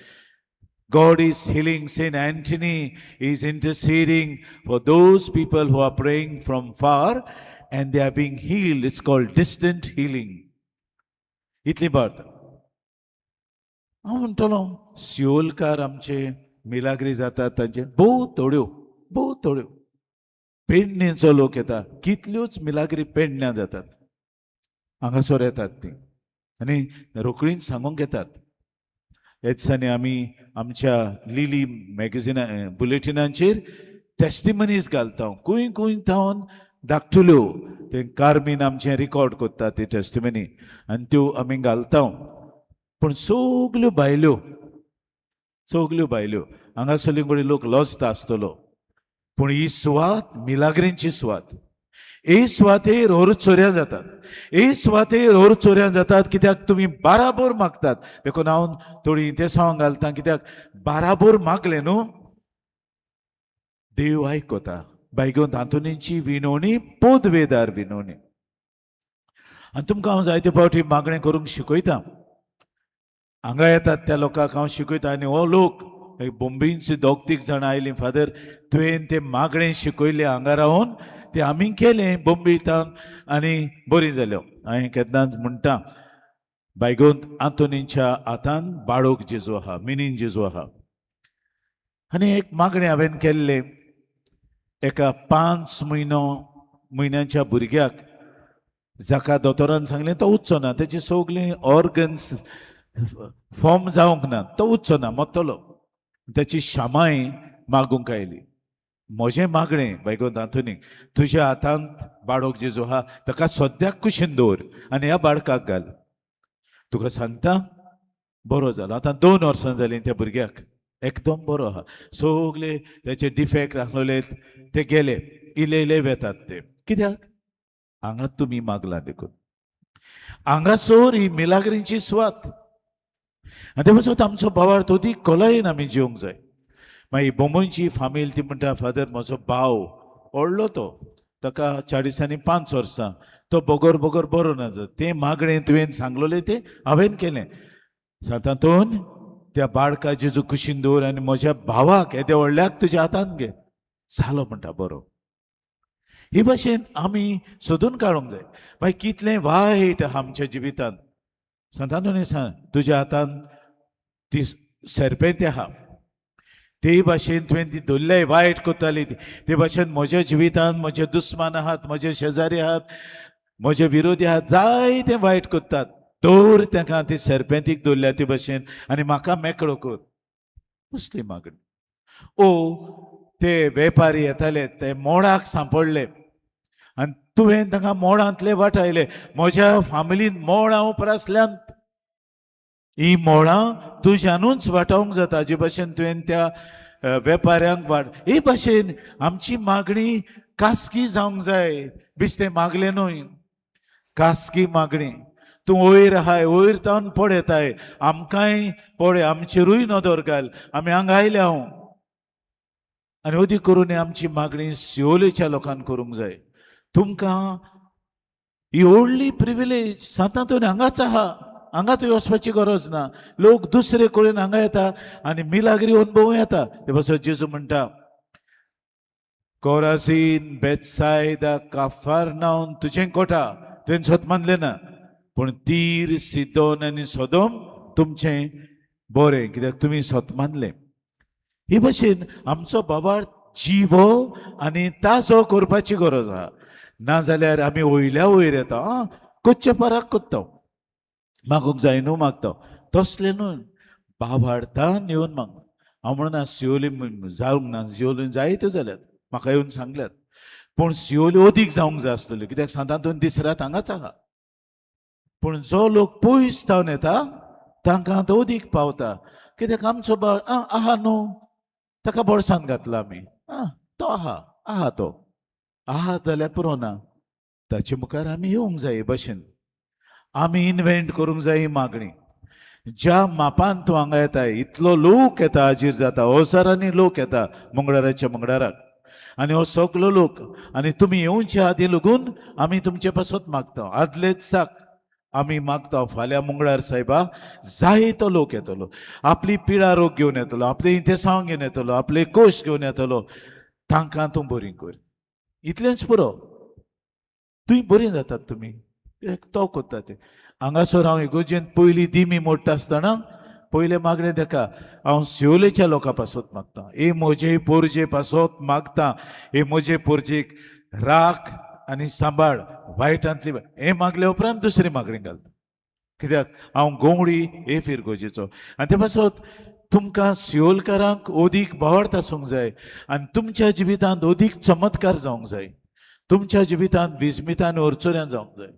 God is healing. Saint Anthony is interceding for those people who are praying from far and they are being healed. It's called distant healing. इतली बार्त हांव म्हणटलो, सियोलकार आमचे मिलाग्री जातात तांचे भोव थोड्यो, भोव थोड्यो. पेडणेचो लोक येता, कितल्योच मिलाग्री पेडण्यां जातात, हांगासर येतात ती आनी रोखडीच सांगूंक येतात. ह्या दिसांनी आमी आमच्या लिली मॅगझिना बुलेटिनांचेर टेस्टिमनीज घालता. खंय खंय थावन धाकटुल्यो ते कार्मीन आमचें रिकॉर्ड करता ती टेस्टिमनी आनी त्यो आमी घालता. पूण सगल्यो बायल्यो, सगल्यो बायल्यो हांगासरली कडेन लोक लजता आसतलो, पूण ही सुवात मिलाग्रींची सुवात. हे सुवातेर होर चोरयां जातात, हे सुवातेर होर चोरयां जातात, कित्याक तुमी बाराबोर मागतात. देखून हांव थोडीं तेसांव घालता, कित्याक बाराबोर मागलें न्हू, देव आयकता. बायगोन आंतोनीची विनवणी पोदवेदार विनवणी. आनी तुमकां हांव जायते फावटी मागणें करूंक शिकयता. हांगा येतात त्या लोकांक हांव शिकयता. आनी हो लोक बोंबेंची दोग तीग जाणां आयलीं, फादर तुवें तें मागणें शिकयलें हांगा रावन, तें आमी केलें बोंबेतान आनी बरीं जाल्यो. हांवें केन्नाच म्हणटा, बायगोंत आंतोनीच्या हातान बाळोक जेजू आहा, मिनीन जेजू आहा. आनी एक मागणें हांवें केल्लें एका 5 म्हयन्यांच्या भुरग्याक, जाका दोतोरान सांगलें तो उच्चो ना, तेजी सगलीं ऑर्गन्स फॉर्म जावंक ना, तो उच्चो ना, मरतलो. तेची शामाय मागूंक आयली. म्हजें मागणें, बायगोंत आंतोनीक, तुज्या हातांत बाळोक जेजू आहा, ताका सद्याक कुशीन दवर आनी ह्या बाळकाक घाल. तुका सांगता, बरो जालो. आतां 2 वर्सां जालीं त्या भुरग्याक, एकदम बरो आहा. सगले तेचे डिफेक्ट आसलेले ते गेले, इल्ले इल्ले वेतात ते, कित्याक हांगा तुमी मागला देखून. हांगासर ही मिलाग्रींची सुवात आनी ते पासत आमचो भावार्थ अदीक खोलायेन आमी जिवंक जाय. मागीर बोंबोयची फामील ती म्हणटा, फादर म्हजो भाव व्हडलो तो, ताका 40 आनी 5 वर्सां, तो बगर बगर बरो ना. तें मागणें तुवें सांगलोलें तें हांवें केलें. सांतातून त्या बाळका जेजू कुशीन दवर आनी म्हज्या भावाक येद्या व्हडल्याक तुज्या हातान घे. जालो म्हणटा बरो. ही भाशेन आमी सोदून काडूंक जाय. मागीर कितलें वायट आहा आमच्या जिवितांत, सांतांतून सांग तुज्या हातान ती सरपेंत आहा, ते भाशेन तुवें ती धरले वायट करताली, ते भाशेन म्हज्या जिवितांत म्हजे दुस्मान आहात, म्हजे शेजारी आहात, म्हजे विरोधी आहात, जायते वायट करतात. दवर तांकां ती सरपेंतीक दवरल्या ते भाशेन आनी म्हाका मेकळो कर. कसली मागणी. ओ ते वेपारी येताले ते मोडाक सांपडले आनी तुवें तांकां मोडांतले वाटायले. म्हज्या फामिलीन मोडां उप्रासल्यांत, ही मोळां तुज्यानूच वाटावंक जाता, जे भाशेन तुवें त्या वेपाऱ्यांक वाट. हे भाशेन आमची मागणी खासगी जावंक जाय. बेश्टें मागलें न्हय, खासगी मागणी. तूं वयर आहाय, वयर तावन पळयताय, आमकांय पळय, आमचेरूय नदर घाल, आमी हांगा आयल्या हांव. आनी अदीक करून आमची मागणी सियोलेच्या लोकांक करूंक जाय. तुमकां ही व्हडली प्रिविलेज सांतांतून हांगाच आहा, हांगा थंय वचपाची गरज ना. लोक दुसरे कडेन हांगा येता आनी मिलाग्री अनुभव येता. ते पासत जेजू म्हणटा, कोराझीन, बेतसायदा, काफारनावन तुजें कोटा तुवें स्वत मानलें ना, पूण तीर, सिदोन आनी सोदोम तुमचें बरें, कित्याक तुमी स्वत मानलें. ही भशेन आमचो बाबार जिवो आनी ताजो करपाची गरज आहा. नाजाल्यार आमी वयल्या वयर येता, आं कोच्चे पराक कोत्ता, मागूंक जाय न्हू मागता, तसलें न्हू, बाबार्थान येवन माग. हांव म्हणना सियोली जावंक ना, सियोली जायत्यो जाल्यात, म्हाका येवन सांगल्यात, पूण सियोली अदीक जावंक जाय आसतल्यो, कित्याक सांतांतून दीस रात हांगाच आहा. पूण जो लोक पयस जावन येता तांकां तो अदीक पावता, कित्याक आमचो बाळ आं आहा न्हू, ताका बोळसान घातला आमी, आं तो आहा, आहा तो आहा जाल्यार पुरो ना, ताचे मुखार आमी येवंक जाय. हे भशेन आमी इनव्हेंट करूंक जाय ही मागणी. ज्या मापान तूं हांगा येता, इतलो लोक येता, हाजीर जाता, हजारांनी लोक येता मंगळाराच्या मंगळाराक, आनी हो सगलो लोक, आनी तुमी येवचे आदीं लागून आमी तुमचे पासत मागता, आदलेच साक आमी मागता, फाल्यां मंगळार सायबा जाय तो लोक येतलो, आपली पिळा रोग घेवन येतलो, आपले इंतेसांव घेवन येतलो, आपले कोश घेवन येतलो, तांकां तूं बरी कर, इतलेंच पुरो, तुंय बरीं जातात तुमी. तो कोत्ता ते हांगासर हांव इगोर्जेंत पयली दिमी मोडटा आसतना पयलें मागणें तेका, हांव सियोलेच्या लोकां पासत मागता, हे म्हजे पोरजे पासत मागता, हे म्हजे पोरजेक राख आनी सांबाळ वायटांतली. हें मागले उपरांत दुसरी मागणी घालता, कित्याक हांव गोंवडी हे फिरगोजेचो. आनी ते पासत तुमकां सियोलकारांक अदीक भावार्थ आसूंक जाय आनी तुमच्या जिवितांत अदीक चमत्कार जावंक जाय, तुमच्या जिवितांत विस्मितान अडचण्या जावंक जाय.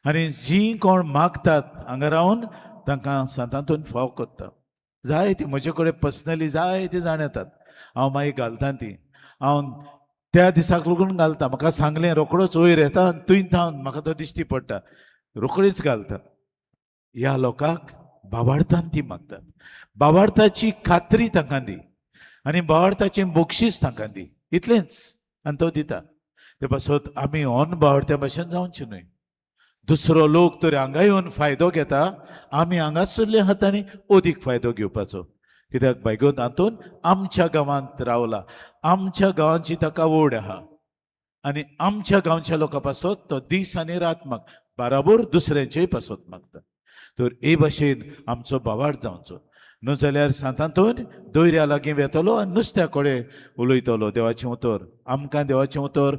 आनी जीं कोण मागतात हांगा रावन तांकां सांतांतून फाव कोत्ता. जाय ती म्हजे कडेन पर्सनली जाय ती जाण येतात, हांव मागीर घालता ती, हांव त्या दिसाक लागून घालता, म्हाका सांगलें रोकडोच वयर येता आनी थंय थावन म्हाका तो दिश्टी पडटा, रोकडीच घालता. ह्या लोकांक बाबार्थान ती मागतात, बाबार्थाची खात्री तांकां दी आनी बाबार्थाचें बक्षीस तांकां दी, इतलेंच, आनी तो दिता. ते पासत आमी ऑन बावडत्या भशेन जावचें न्हय. दुसरो लोक तर हांगा येवन फायदो घेता, आमी हांगासरल्या हातांनी अदीक फायदो घेवपाचो, कित्याक बायगोन हातून आमच्या गांवांत रावला, आमच्या गांवांची ताका ओड आहा आनी आमच्या गांवच्या लोकां पासत तो दीस आनी रात माग, बाराबोर दुसऱ्यांचेय पासत मागता. तर हे भाशेन आमचो भावार्थ जावचो, न्हू जाल्यार सांतांतून दोयऱ्या लागीं वेतलो आनी नुस्त्या कडेन उलयतलो. देवाचें उतर आमकां, देवाचें उतर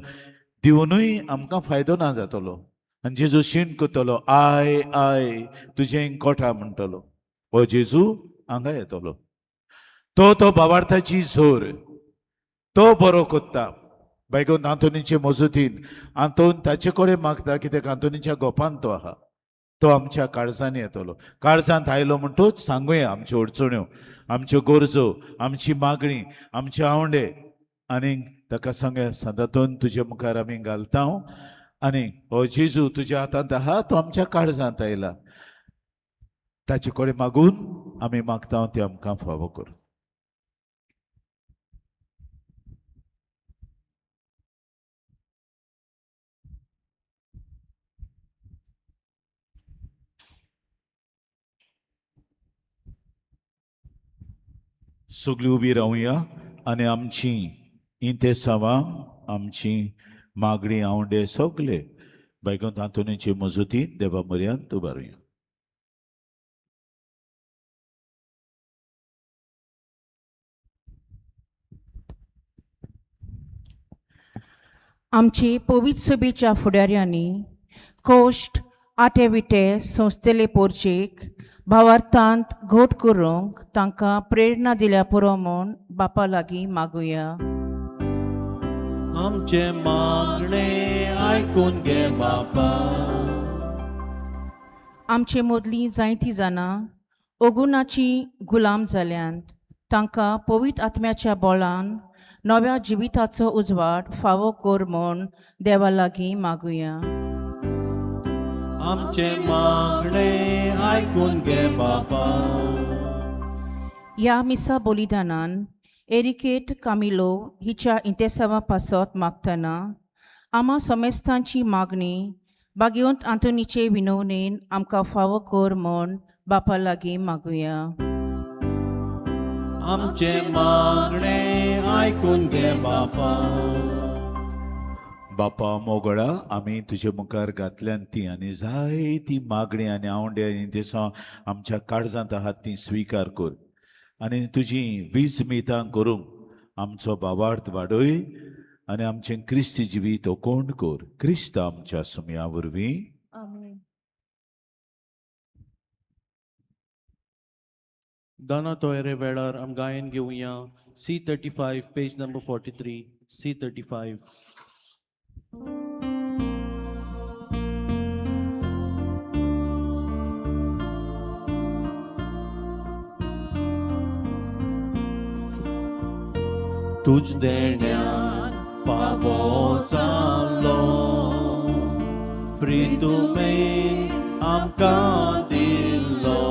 दिवनूय आमकां फायदो ना जातलो आनी जेजू शीण करतलो, I I तुजें कोठा म्हणटलो. हो जेजू हांगा येतलो, तो तो भावार्थाची जोर, तो बरो कोत्ता. बायगोन आंतोनीचे मजुतीन आंतोन ताचे कडेन मागता, कित्याक आंतोनीच्या गोपान तो आहा, तो आमच्या काळजांनी येतलो. काळजांत आयलो म्हणटूच सांगुया आमच्यो अडचण्यो, आमच्यो गरजो, आमची मागणी, आमचे आवंडे, आनी ताका सांगया सांतातून तुजे मुखार आमी घालता आनी हो जेजू तुज्या हातांत आहा, तो आमच्या काळजांत आयला, ताचे कडेन मागून आमी मागता ते आमकां फावो करूं. सगळीं उबी रावया आनी आमची इंतेसांवां, आमची मागणी, आवंडे सगळे बायगोन आंतोनीचे मजुतीन देवा म्हऱ्यांत उबारुया. आमची पवित्र सभेच्या फुडाऱ्यांनी कोश्ट आटे विटे संस्थेले पोरचेक भावार्थांत घोट करूंक तांकां प्रेरणा दिल्या पुरो म्हूण बापा लागीं मागुया. आमचें मागणें आयकून घे बापा. आमचे मदलीं जायतीं जाणां अगुणाची गुलाम जाल्यांत, तांकां पवित्र आत्म्याच्या बोळान नव्या जिविताचो उजवाड फावो कर म्हूण देवा लागीं मागुया. आमचे मागणे आयकून घे बापा. ह्या मिसा बलिदानान एरिकेट कामिलो हिच्या इंतेसावा पासत मागतना आमा समेस्तांची मागणी बागेवंत आंतोनीचे विनवणेन आमकां फावो कर म्हूण बापा लागीं मागुया. आमचे मागणे आयकून घे बापा. बापा मोगळा, आमी तुजे मुखार घातल्यान ती आनी जायती मागणी आनी आवंडे आनी देसां आमच्या काळजांत आहात ती स्विकार कर आनी तुजी वीज मितां करूंक आमचो बावार्थ वाडय आनी आमचें क्रिस्ती जिवीत ओकोण कर, क्रिस्त आमच्या सुमया वरवीं. दाना तोयरे वेळार आम गायन घेवया C 35 page number 43 C 35. तुझ देण्यान फावो जालो प्रितुमेन आमकां दिल्लो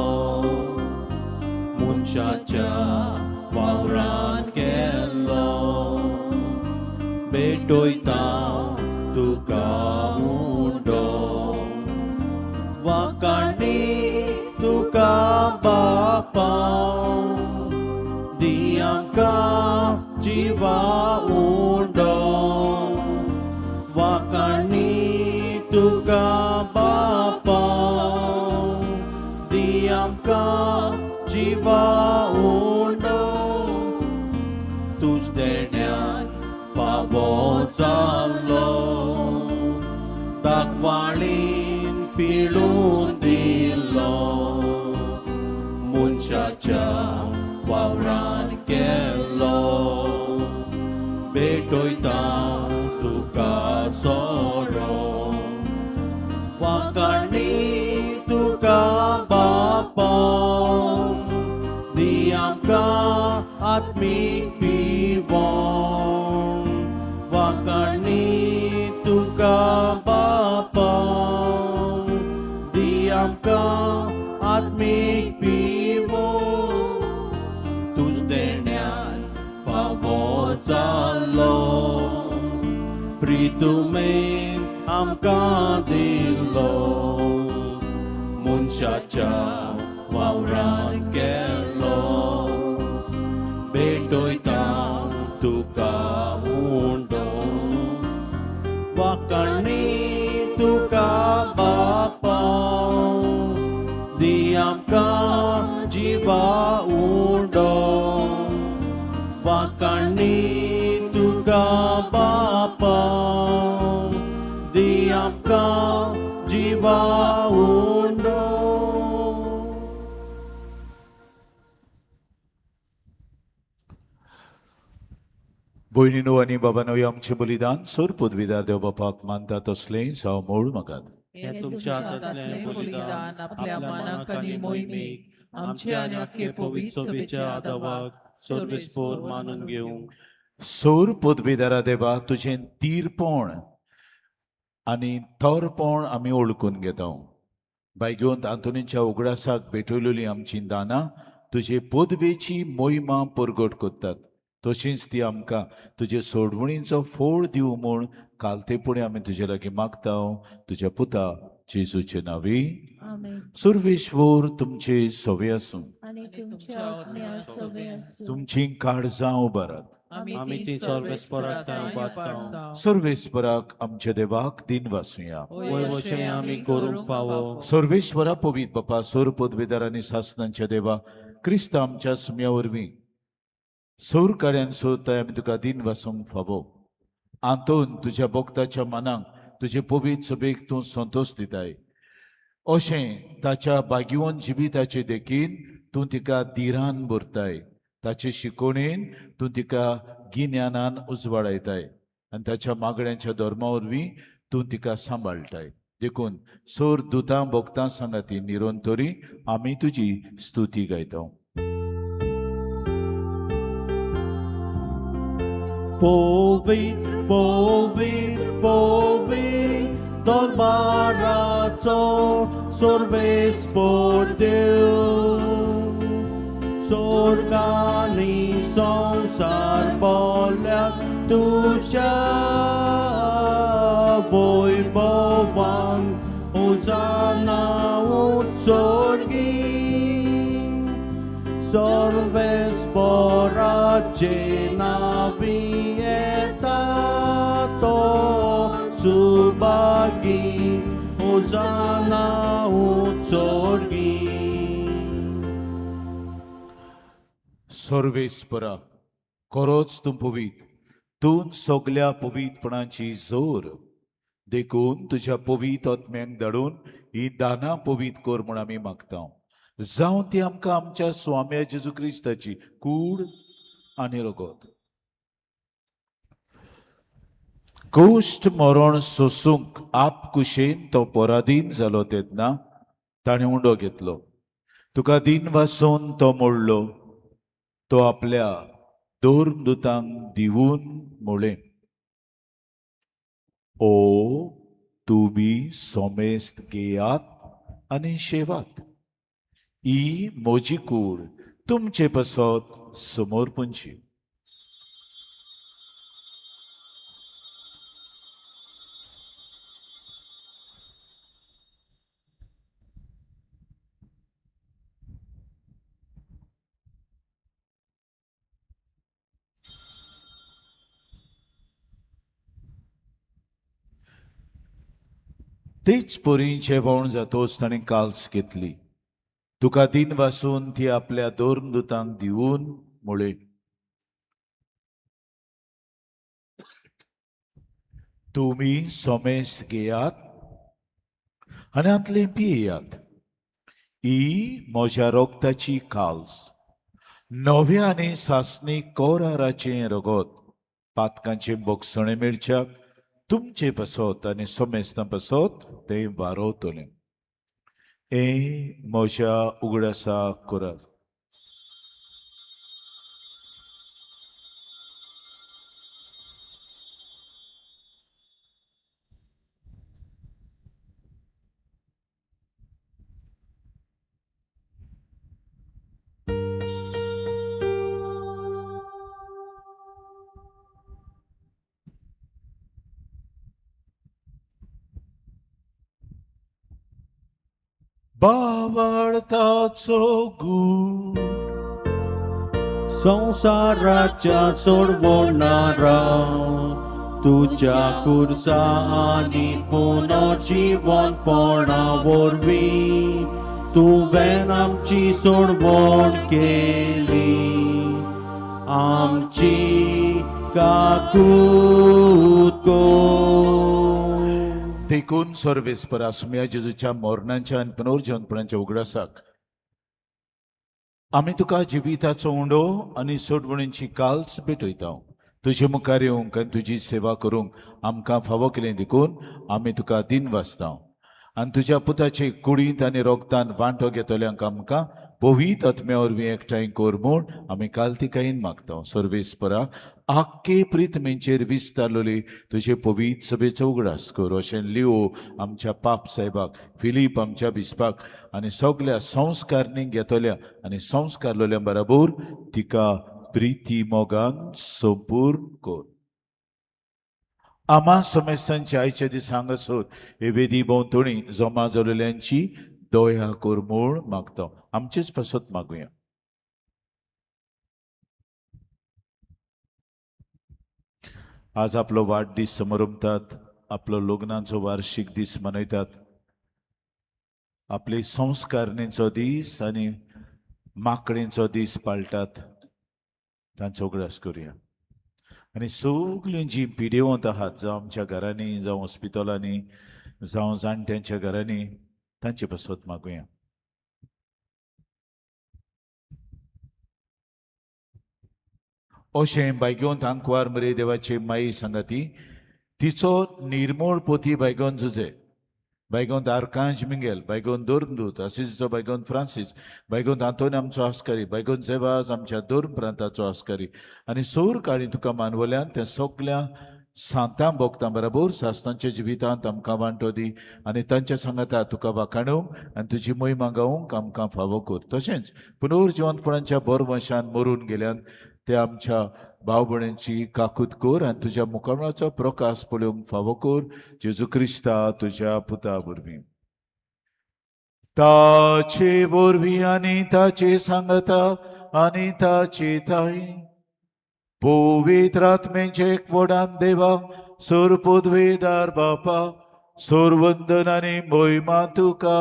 मनशाच्या वावरान केल्लो भेटयता तुका उंडो वाकाणी तुका बापा दी आमकां जिवा उंडो वाकाणी तुका बापा दी आमकां जिवा उंडो तुज देण्यान फावो जालो दाखवाळीन पिळून दिलो मनशाच्या वावरान केलो भेटयता तुका सोरो वाकाणी तुका बापा दी आमकां आत्मीक पिवोन वाकाणी तुका बापा दी आमकां आत्मीक पिवोन तुज देण्यान फावो जालो प्रितुमेन आमकां दिल्लो मनशाच्या वावरान केल्लो भेटयता तुका उंडो वाकाणी तुका बापा दी आमकां जिवा उंडो वाकाणी तुका बापा दी आमकां जिवा उंडो. भयणीनो आनी बाबानो, आमचें बलिदान सोर पदवीदार देव बापाक मानता तसलें जावं मोळ मागात. हें तुमच्या हातांतलें बलिदान आपल्या मनाक आनी मोहिमेक आमच्या आनी आख्खे पवित्र सभेच्या आदावाक सर्वेस्पोर मानून घेवंक. सोर पदवीदारा देवा, तुजें तीरपण आनी थोरपण आमी ओळखून घेता. बायगेवंत आंतोनीच्या उगडासाक भेटवलेली आमची दानां तुजे पदवेची मोहिमा परगट करतात, तशींच ती आमकां तुजे सोडवणीचो फोळ दिवं म्हूण कालते फुडें आमी तुजे लागीं मागता, तुज्या पुता जेजूचे नांवी. सुर्वेश्वर तुमचे सवे आसूं. आनी तुमच्या आत्म्या सवे आसूं. तुमची काळजां उबारात. आमी ती सर्वेस्पराक थंय उबारता. सर्वेस्पराक आमच्या देवाक दिन वासुया. वय वशें आमी करूंक फावो. सर्वेश्वरा, पवित बापा, सोर पदवेदार आनी सासनांच्या देवा, क्रिस्त आमच्या सुम्या वरवीं सोर कार्यान सोदताय आमी तुका दिन वासूंक फावो. आंतोन तुज्या भक्ताच्या मनाक तुजे पवित्र सभेक तूं संतोश दिताय, अशें ताच्या बागिवन जिविताचे देखीन तूं तिका धिरान भरताय, ताचे शिकोवणेन तूं तिका गिन्यानान उजवाडायताय आनी ताच्या मागण्यांच्या धर्मा वरवीं तूं तिका सांबाळटाय. देखून सोर दुतां भोगतां सांगाती निरंतरी आमी तुजी स्तुती गायता. पवित्र पवित्र पवित्र दरबाराचो सर्वेस्पर देव स्वर्गानी संवसार बोल्या तुज्या वैभवान होजाना उत्सर्गी सर्वेस्पराचे नांवी येता तो सुभागी होजाना उत्सर्गी. सर्वेस्परा खरोच तूं पवीत, तूं सगल्या पवीतपणाची जोर, देखून तुज्या पवीत आत्म्यांक धाडून ही दानां पवीत कर म्हूण आमी मागता. जावं ती आमकां आमच्या स्वाम्या जेजू क्रिस्ताची कूड आनी रगत. गोश्ट मरण सोसूंक आपकुशेन तो पराधीन जालो तेन्ना ताणें उंडो घेतलो, तुका दिन वासून तो मोडलो, तो आपल्या धर्मदुतांक दिवन म्हळें, ओ तुमी सोमेस्त घेयात आनी शेवात, ही म्हजी कूड तुमचे पासत समर्पणची. तेच परीं जेवण जातोच ताणें काल्स घेतली, तुका दिन वासून ती आपल्या धर्मदुतांक दिवन म्हळें, तुमी सोमेस घेयात आनी हांतलें पियेयात, ही म्हज्या रोगताची काल्स, नव्या आनी सासणी कोराराचें रगत, पातकांचें बोगसणें मेळच्याक तुमचे पासत आनी सोमेस्तां पासत तें वारोवतलें. हें म्हज्या उगडासा करात. बावळताचो गूण संवसाराच्या सोडवणारा तुज्या कुर्सा आनी पुनर्जिवनपणा वरवीं तुवें आमची सोडवण केली, आमची काकूत कर. देखून सर्वेस्परा सुम्या जेजूच्या मरणाच्या आनी पुनर्जिवनपणाच्या उगडासाक आमी तुका जिविताचो उंडो आनी सोडवणीची काल्स भेटयता. तुजे मुखार येवंक आनी तुजी सेवा करूंक आमकां फावो केलें देखून आमी तुका दिन वाचता. आनी तुज्या पुताचे कुडींत आनी रोगतान वांटो घेतल्यांक आमकां पवीत आत्म्या वरवीं एकठांय कर म्हूण आमी कालतिकायेन मागता. सर्वेस्परा आख्खे प्रितमेंचेर विस्तारलोली तुजे पवीत सभेचो उगडास कर, अशें लिओ आमच्या पाप साहेबाक, फिलीप आमच्या बिस्पाक आनी सगल्या संस्कारणीक घेतल्या आनी संस्कारलोल्या बराबर तिका प्रिती मोगान संपूर्ण कर. आमा समेस्तांच्या आयच्या दिसा हांगासर हे वेदी भोंवतणी जमा जाल्ल्यांची दया कर म्हूण मागता. आमचेच पासत मागुया. आज आपलो वाडदीस समारंभतात, आपलो लग्नाचो वार्षिक दीस मनयतात, आपले संस्कारणेचो दीस आनी माकडेंचो दीस पाळटात, तांचो उगडास करुया. आनी सगळीं जीं पिडेवंत आहात, जावं आमच्या घरांनी, जावं हॉस्पिटलांनी, जावं जाणट्यांच्या घरांनी, तांचे पासत मागुया. अशें बायगोन आंकवार मरे देवाचे माई सांगाती तिचो निर्मोळ पोती बायगोन जुजे बायगोंत आर्कांज मिंगेल, बायगोंत धर्मदूत, असिजचो बायगोंत फ्रांसीस, बायगोंत आंतोनी आमचो आस्कारी, बायगोंत जेवाज आमच्या धर्म प्रांताचो आस्कारी आनी सौर काळी तुका मानवल्यान त्या सगल्या सांतां भोगतां बरोबर सासणांच्या जिवितांत आमकां वांटो दी आनी तांच्या सांगाता तुका वाखाणूंक आनी तुजी मोहिमा गावूंक आमकां फावो कर. तशेंच पुनर्जिवंतपणाच्या बोरवंशान मरून गेल्यान ते आमच्या भाव भयणींची काकूत कर आनी तुज्या मुखामळाचो प्रकाश पळोवंक फावो कर, जेजू क्रिस्ता तुज्या पुता वरवीं. ताचे वरवीं आनी ताचे सांगता आनी ताचे ताई पवित्र आत्मेचे एकवटान देवा सोर पदवेदार बापा सोरवंदन आनी मोहिमा तुका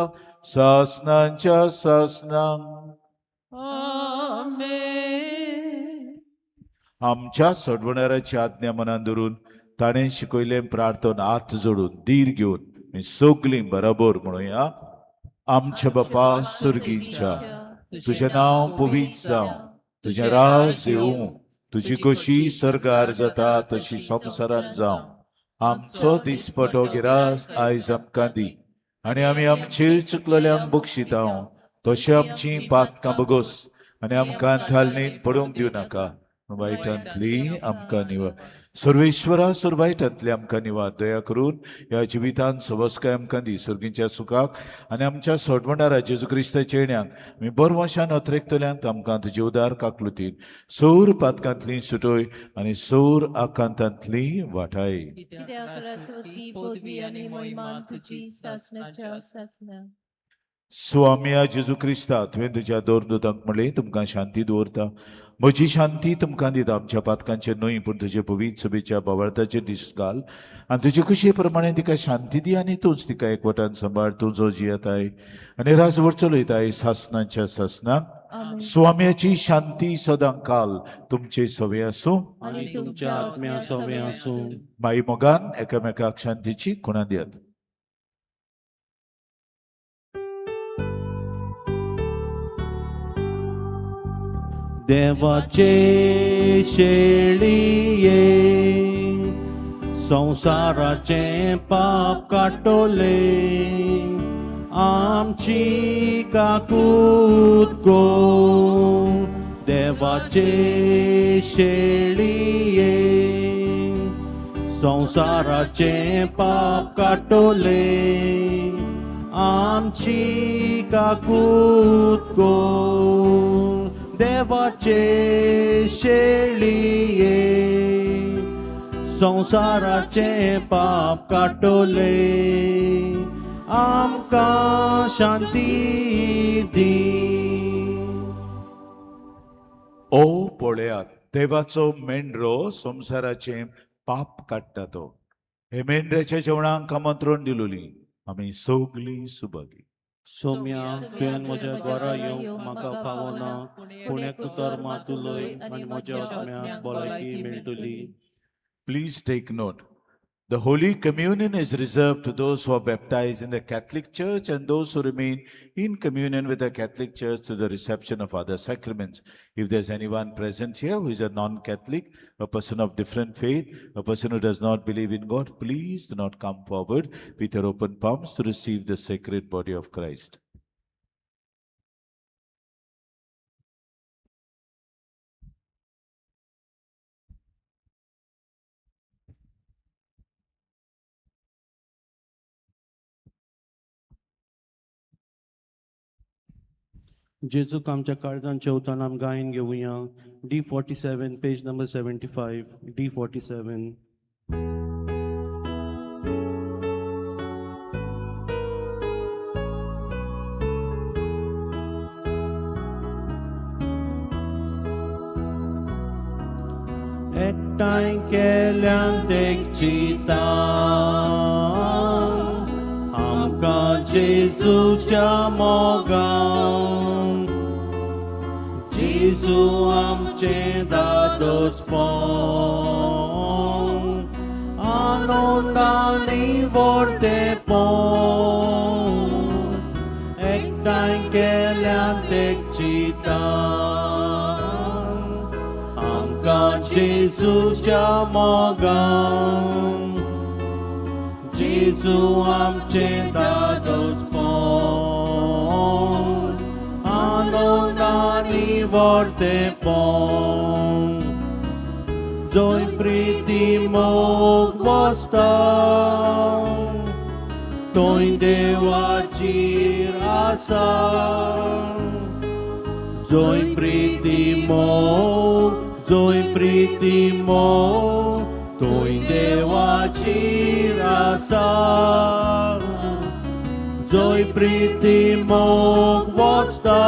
सासनांच्या सासनांक. आमेन. आमच्या सोडवणाराची आज्ञा मनान धरून ताणें शिकयलें प्रार्थन हात जोडून धीर घेवन आमी सगलीं बरोबर म्हणुया. आमच्या बापा सुर्गींच्या, तुजें नांव पवित्र जावं, तुजें राज येवं, तुजी कशी सर्गार जाता तशी संवसारांत जावं. आमचो दिसपटो गिरास आयज आमकां दी आनी आमी आमचेर चुकलेल्यांक बक्षिता तशें आमची पातकां बगोस आनी आमकां ठालणीत पडूंक दिवं नाका, वायटांतली आमकां निवार. सर्वेश्वरा, सर्वायटांतली आमकां निवार. दया करून ह्या जिवितांत सवस्काय आमकां दी. सर्गींच्या सुखाक आनी आमच्या सोडवणारा जेजू क्रिस्ताच्या येण्याक आमी बरवशान अत्रेकतल्यांक आमकां तुजे उदार काकलुतीन सौर पातकांतली सुटय आनी सौर आकांतांतली वाटाय. कित्याक राजवटी, पदवी आनी मोहिमा तुजी सासणाच्या सासणाक. स्वामिया जेजू क्रिस्ता, तुवें तुज्या दोन दुतांक म्हणलें, तुमकां शांती दवरता, म्हजी शांती तुमकां दिता. आमच्या पातकांचेर न्हय पूण तुजे पवित्र सभेच्या बावळताचेर दीस घाल आनी तुजे खुशये प्रमाणे तिका शांती दी आनी तूंच तिका एकवटान सांबाळ. तूं जो जियेताय आनी राजवट चलयताय सासनांच्या सासनाक. आमेन. स्वाम्याची शांती सदां काल तुमचे सवे आसूं. आनी तुमच्या आत्म्या सवें आसूं. माई मोगान एकामेकाक शांतीची खुणा दियात. देवाचे शेळिये संवसाराचें पाप काडटले, आमची काकूत गो. देवाचे शेळिये संवसाराचें पाप काडटले, आमची काकूत गो. देवाचे शेळिये संवसाराचें पाप काडटले, आमकां शांती दी. ओ पळयात देवाचो मेंढरो संवसाराचें पाप काडटा तो. हे मेंढऱ्याच्या जेवणाक आमंत्रण दिलोली आमी सगलीं सुभागी. सोम्या, तुवें म्हज्या घरा येवंक म्हाका फावना, पूण एक उतर मात उलय आनी म्हज्या आत्म्याक भलायकी मेळटली. Please take note. The Holy Communion is reserved to those who are baptized in the Catholic Church and those who remain in communion with the Catholic Church through the reception of other sacraments. If there's anyone present here who is a non Catholic, a person of different faith, a person who does not believe in God, please do not come forward with your open palms to receive the sacred body of Christ. जेजूक आमच्या काळजान जेवताना आम गायन घेवया. D 47, page number 75, D 47. एकठांय केल्यान देखचिता आमकां जेजूच्या मोगान, जेजू आमचें दादोसपण आनंदानी व्हडतेपण. एकठांय केल्यान देखचिता आमकां जेजूच्या मोगान, जेजू जेजू आमचे दादोसपण आनंदानी वर्तेपण जंय प्रिती मोग वसता थंय देवाची आसा जंय प्रिती मोग जंय प्रिती मोग थंय देवाची आसा जंय प्रिती मोग वसता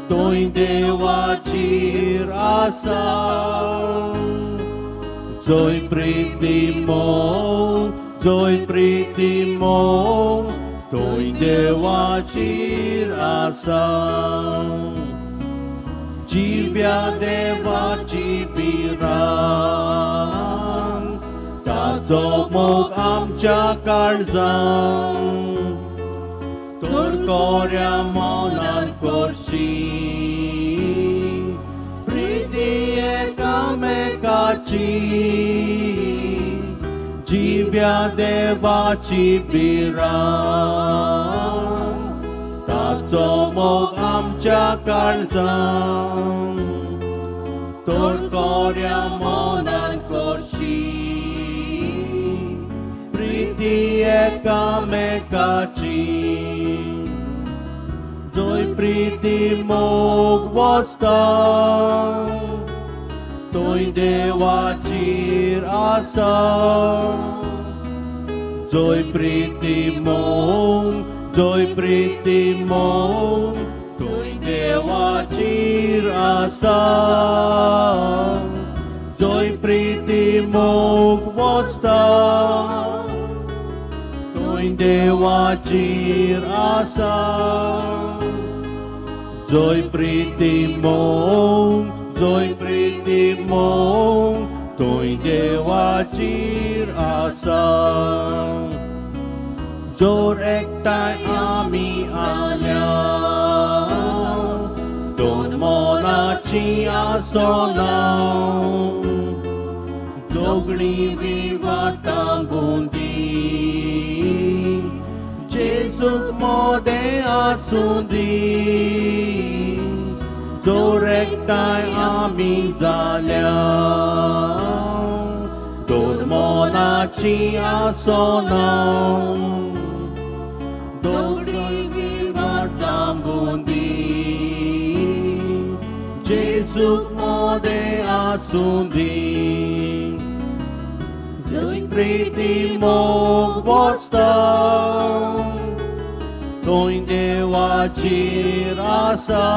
थंय देवाची आसा जंय प्रिती मोग जंय प्रिती मोग थंय देवाची आसा जिव्या देवाची पिरान ताचो मोग आमच्या काळजान तर कोऱ्या मनान करशी प्रिती एकामेकाची जिव्या देवाची पिरान ताचो मोग आमच्या काळजान तर कोऱ्या मनान करशी प्रिती एकामेकाची जंय प्रिती मोग वसता थंय देवाची आसा जंय प्रिती मोग जंय प्रिती मोग थंय देवाची आसा जंय प्रिती मोग वसता थंय देवाची आसा जंय प्रिती मोग जंय प्रिती मोग थंय देवाची आसा जोर एकठांय आमी आल्या दोन मनाची आसना जोगणी विवाटां बुंदी जेजूक मोदें आसूं दी जोर एकठांय आमी जाल्या दोन मनाची आसना जोगणी विवाटां बुंदी जेजूक मोदें आसूं दी जंय प्रिती मोग वसता थंय देवाची आसा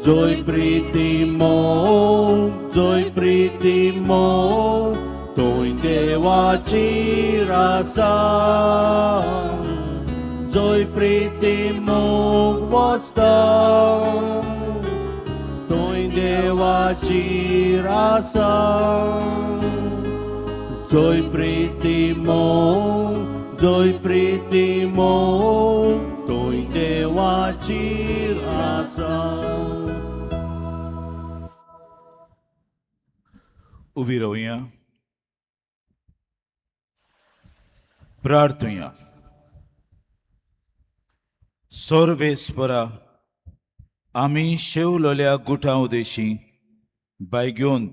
जंय प्रिती मोग जंय प्रिती मोग थंय देवाची आसा जंय प्रिती मोग वसता थंय देवाची आसा जंय प्रिती मोग जंय प्रिती मोग थंय देवाची आसा. उबी रावया, प्रार्थुया. सर्वेस्परा, आमी शेवलोल्या गुटां उदेशी बायगेवंत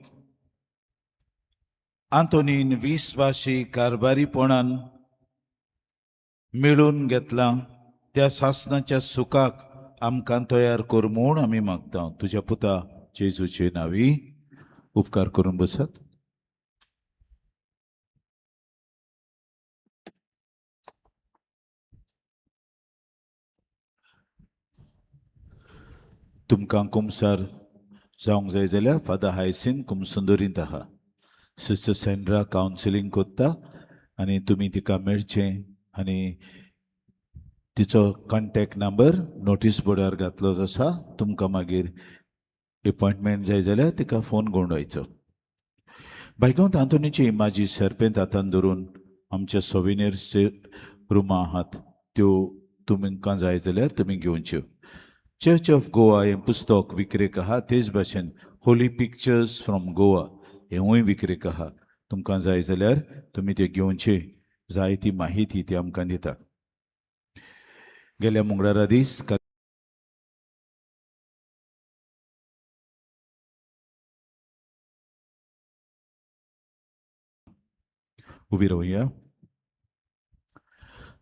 आंतोनीन विस्वाशी कारभारीपणान मेळून घेतलां त्या सासणाच्या सुखाक आमकां तयार कर म्हूण आमी मागता, तुज्या पुता जेजूचे नांवी. उपकार करून बसात. तुमकां कुमसार जावंक जाय जाल्यार फादर हायसीन कुमसुंदरींत आहा. सिस्टर सेंड्रा कावन्सिलींग कोत्ता आनी तुमी तिका मेळचें आनी तिचो कॉन्टेक्ट नंबर नोटीस बोर्डार घातलो आसा. तुमकां मागीर एपॉयंटमेंट जाय जाल्यार तिका फोन गोंडवायचो. बायगांव आंतोनीची इमाजी सरपेंत हातान धरून आमच्या सोविनियर्सचे रुमां आहात, त्यो तुमकां जाय जाल्यार तुमी घेवच्यो. चर्च ऑफ गोवा हें पुस्तक विक्रेक आहा. तेच भाशेन होली पिक्चर्स फ्रॉम गोवा हेंवूय विक्रेक आहा. तुमकां जाय जाल्यार तुमी ते घेवचे. जाय ती माहिती ती आमकां दितात. गेल्या मंगळारा दीस उबी रावया.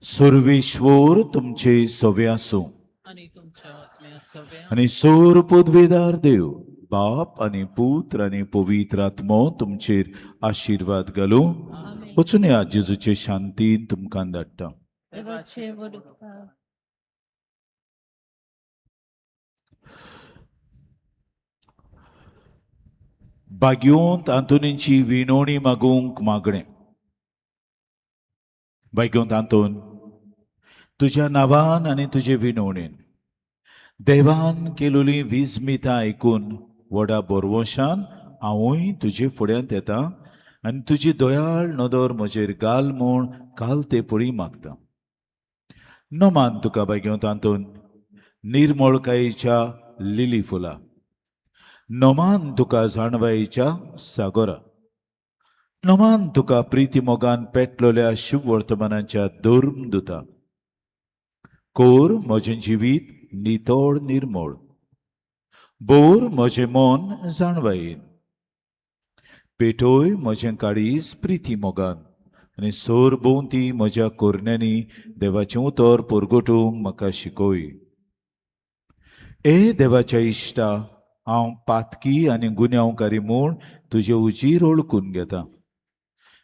सुर्वेश्वर तुमचे सवे आसूं आनी तुमच्या आत्म्या सव्या. आनी सोर पदवेदार देव बाप आनी पुत्र आनी पवित्र आत्मो तुमचेर आशिर्वाद घालूं. वचून या, जेजूचे शांतीन तुमकां धाडटा. देवाचे व्हड उपकार. भाग्योंत आंतोनीची विनोणी मागूंक मागणें. भाग्योंत आंतोन, तुज्या नांवान आनी तुजे विनोणेन देवान केलोली विजमितां आयकून व्हडा बोरवोशान हांवूय तुजे फुड्यांत येता आनी तुजी दयाळ नदर म्हजेर घाल म्हूण काल ते पळी मागता. नमान तुका भाग्योंत आंतोन, निर्मळकायेच्या लिली फुलां. नमान तुका जाणवायेच्या सागोरा. नमान तुका प्रिती मोगान पेटलोल्या शुभवर्तमानाच्या धर्मदुता. कोर म्हजें जिवीत नितळ निर्मळ, बोर म्हजें मन जाणवायेन, पेटोय म्हजें काळीज प्रिती मोगान आनी सोर भोंवती म्हज्या कोरण्यांनी देवाचें उतर परगटूंक म्हाका शिकोय. ए देवाच्या इश्टा, हांव पातकी आनी गुन्यांवकारी म्हूण तुजे उजीर ओळखून घेता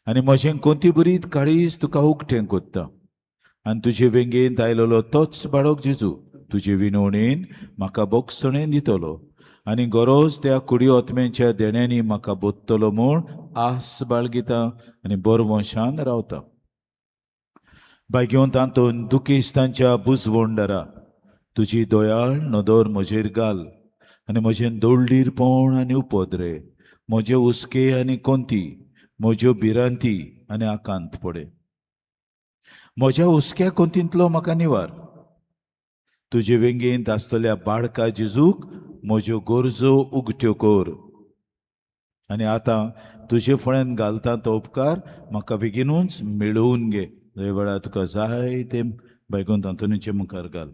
आनी म्हजें कोंती बरीत काळीज तुका उकतें कोत्ता आनी तुजे वेंगेंत आयलेलो तोच बाळक जेजू तुजे विनवणेन म्हाका बोगसणेन दितलो आनी गरज त्या कुडी ओतम्यांच्या देण्यांनी म्हाका बोत्तलो म्हूण आस बाळगिता आनी बरवंशान रावता. बायगेवन तातूंत दुखेस्तांच्या बुजवंडरा तुजी दयाळ नदर म्हजेर घाल आनी म्हजें दोळडीरपण आनी उपद्रे, म्हजे हुस्के आनी कोंती, म्हज्यो भिरांती आनी आकांत पडे. म्हज्या हुस्क्या कोंतींतलो म्हाका निवार. तुजे वेंगेंत आसतल्या बाळका जेजूक म्हज्यो गरजो उगट्यो कर आनी आतां तुजे फळ्यान घालता तो उपकार म्हाका बेगीनूच मेळोवन घे. दे वेळार तुका जाय ते बायगोन आंतोनीचे मुखार घाल.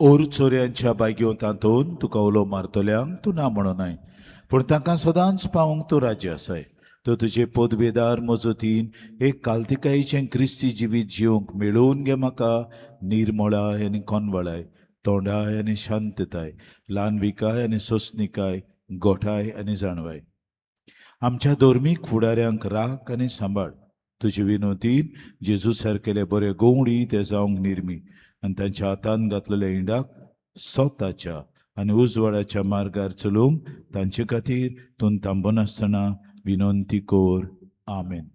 ओर चोरयांच्या बायग्यो तातूंत तुका उलो मारतल्यांक तूं ना म्हणनाय, पूण तांकां सदांच पावोवंक तूं राज्य आसाय. तो तुजे पदवेदार मजतीन एक कालतिकायेचें क्रिस्ती जिवीत जिवंक मेळोवन घे म्हाका. निर्मळाय आनी कोनवळाय, तोंडाय आनी शांतताय, ल्हानविकाय आनी सोंसणिकाय, गोठाय आनी जाणवाय. आमच्या धर्मीक फुडाऱ्यांक राख आनी सांबाळ. तुजे विनोतीन जेजू सारकेले बरे गोवणी ते जावंक निर्मी आनी तांच्या हातान घातलेल्या इंडाक स्वताच्या आनी उजवाडाच्या मार्गार चलोवंक तांचे खातीर तूं थांबनासतना विनंती कर. आमेन.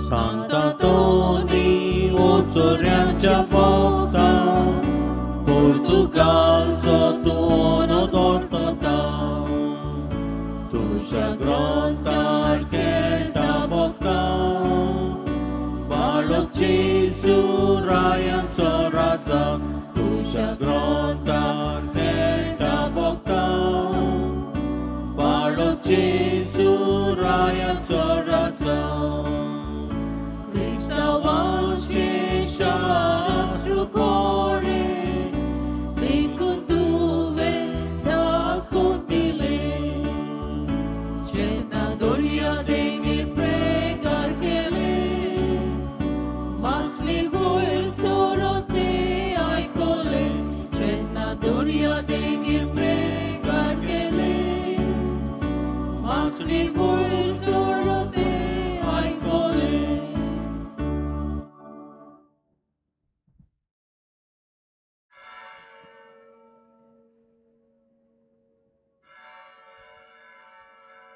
Sant'Antoni. चोऱ्यांच्या भोगता पुर्तुगालचो तूं दवरता तुज्या ग्रंथार खेळटा भोगता बाळक जेजू रायांचो राजा तुज्या ग्रंथार खेळटा भोगता बाळक जेजू रायांचो राजा क्रिस्तांवाचें शास्त्र.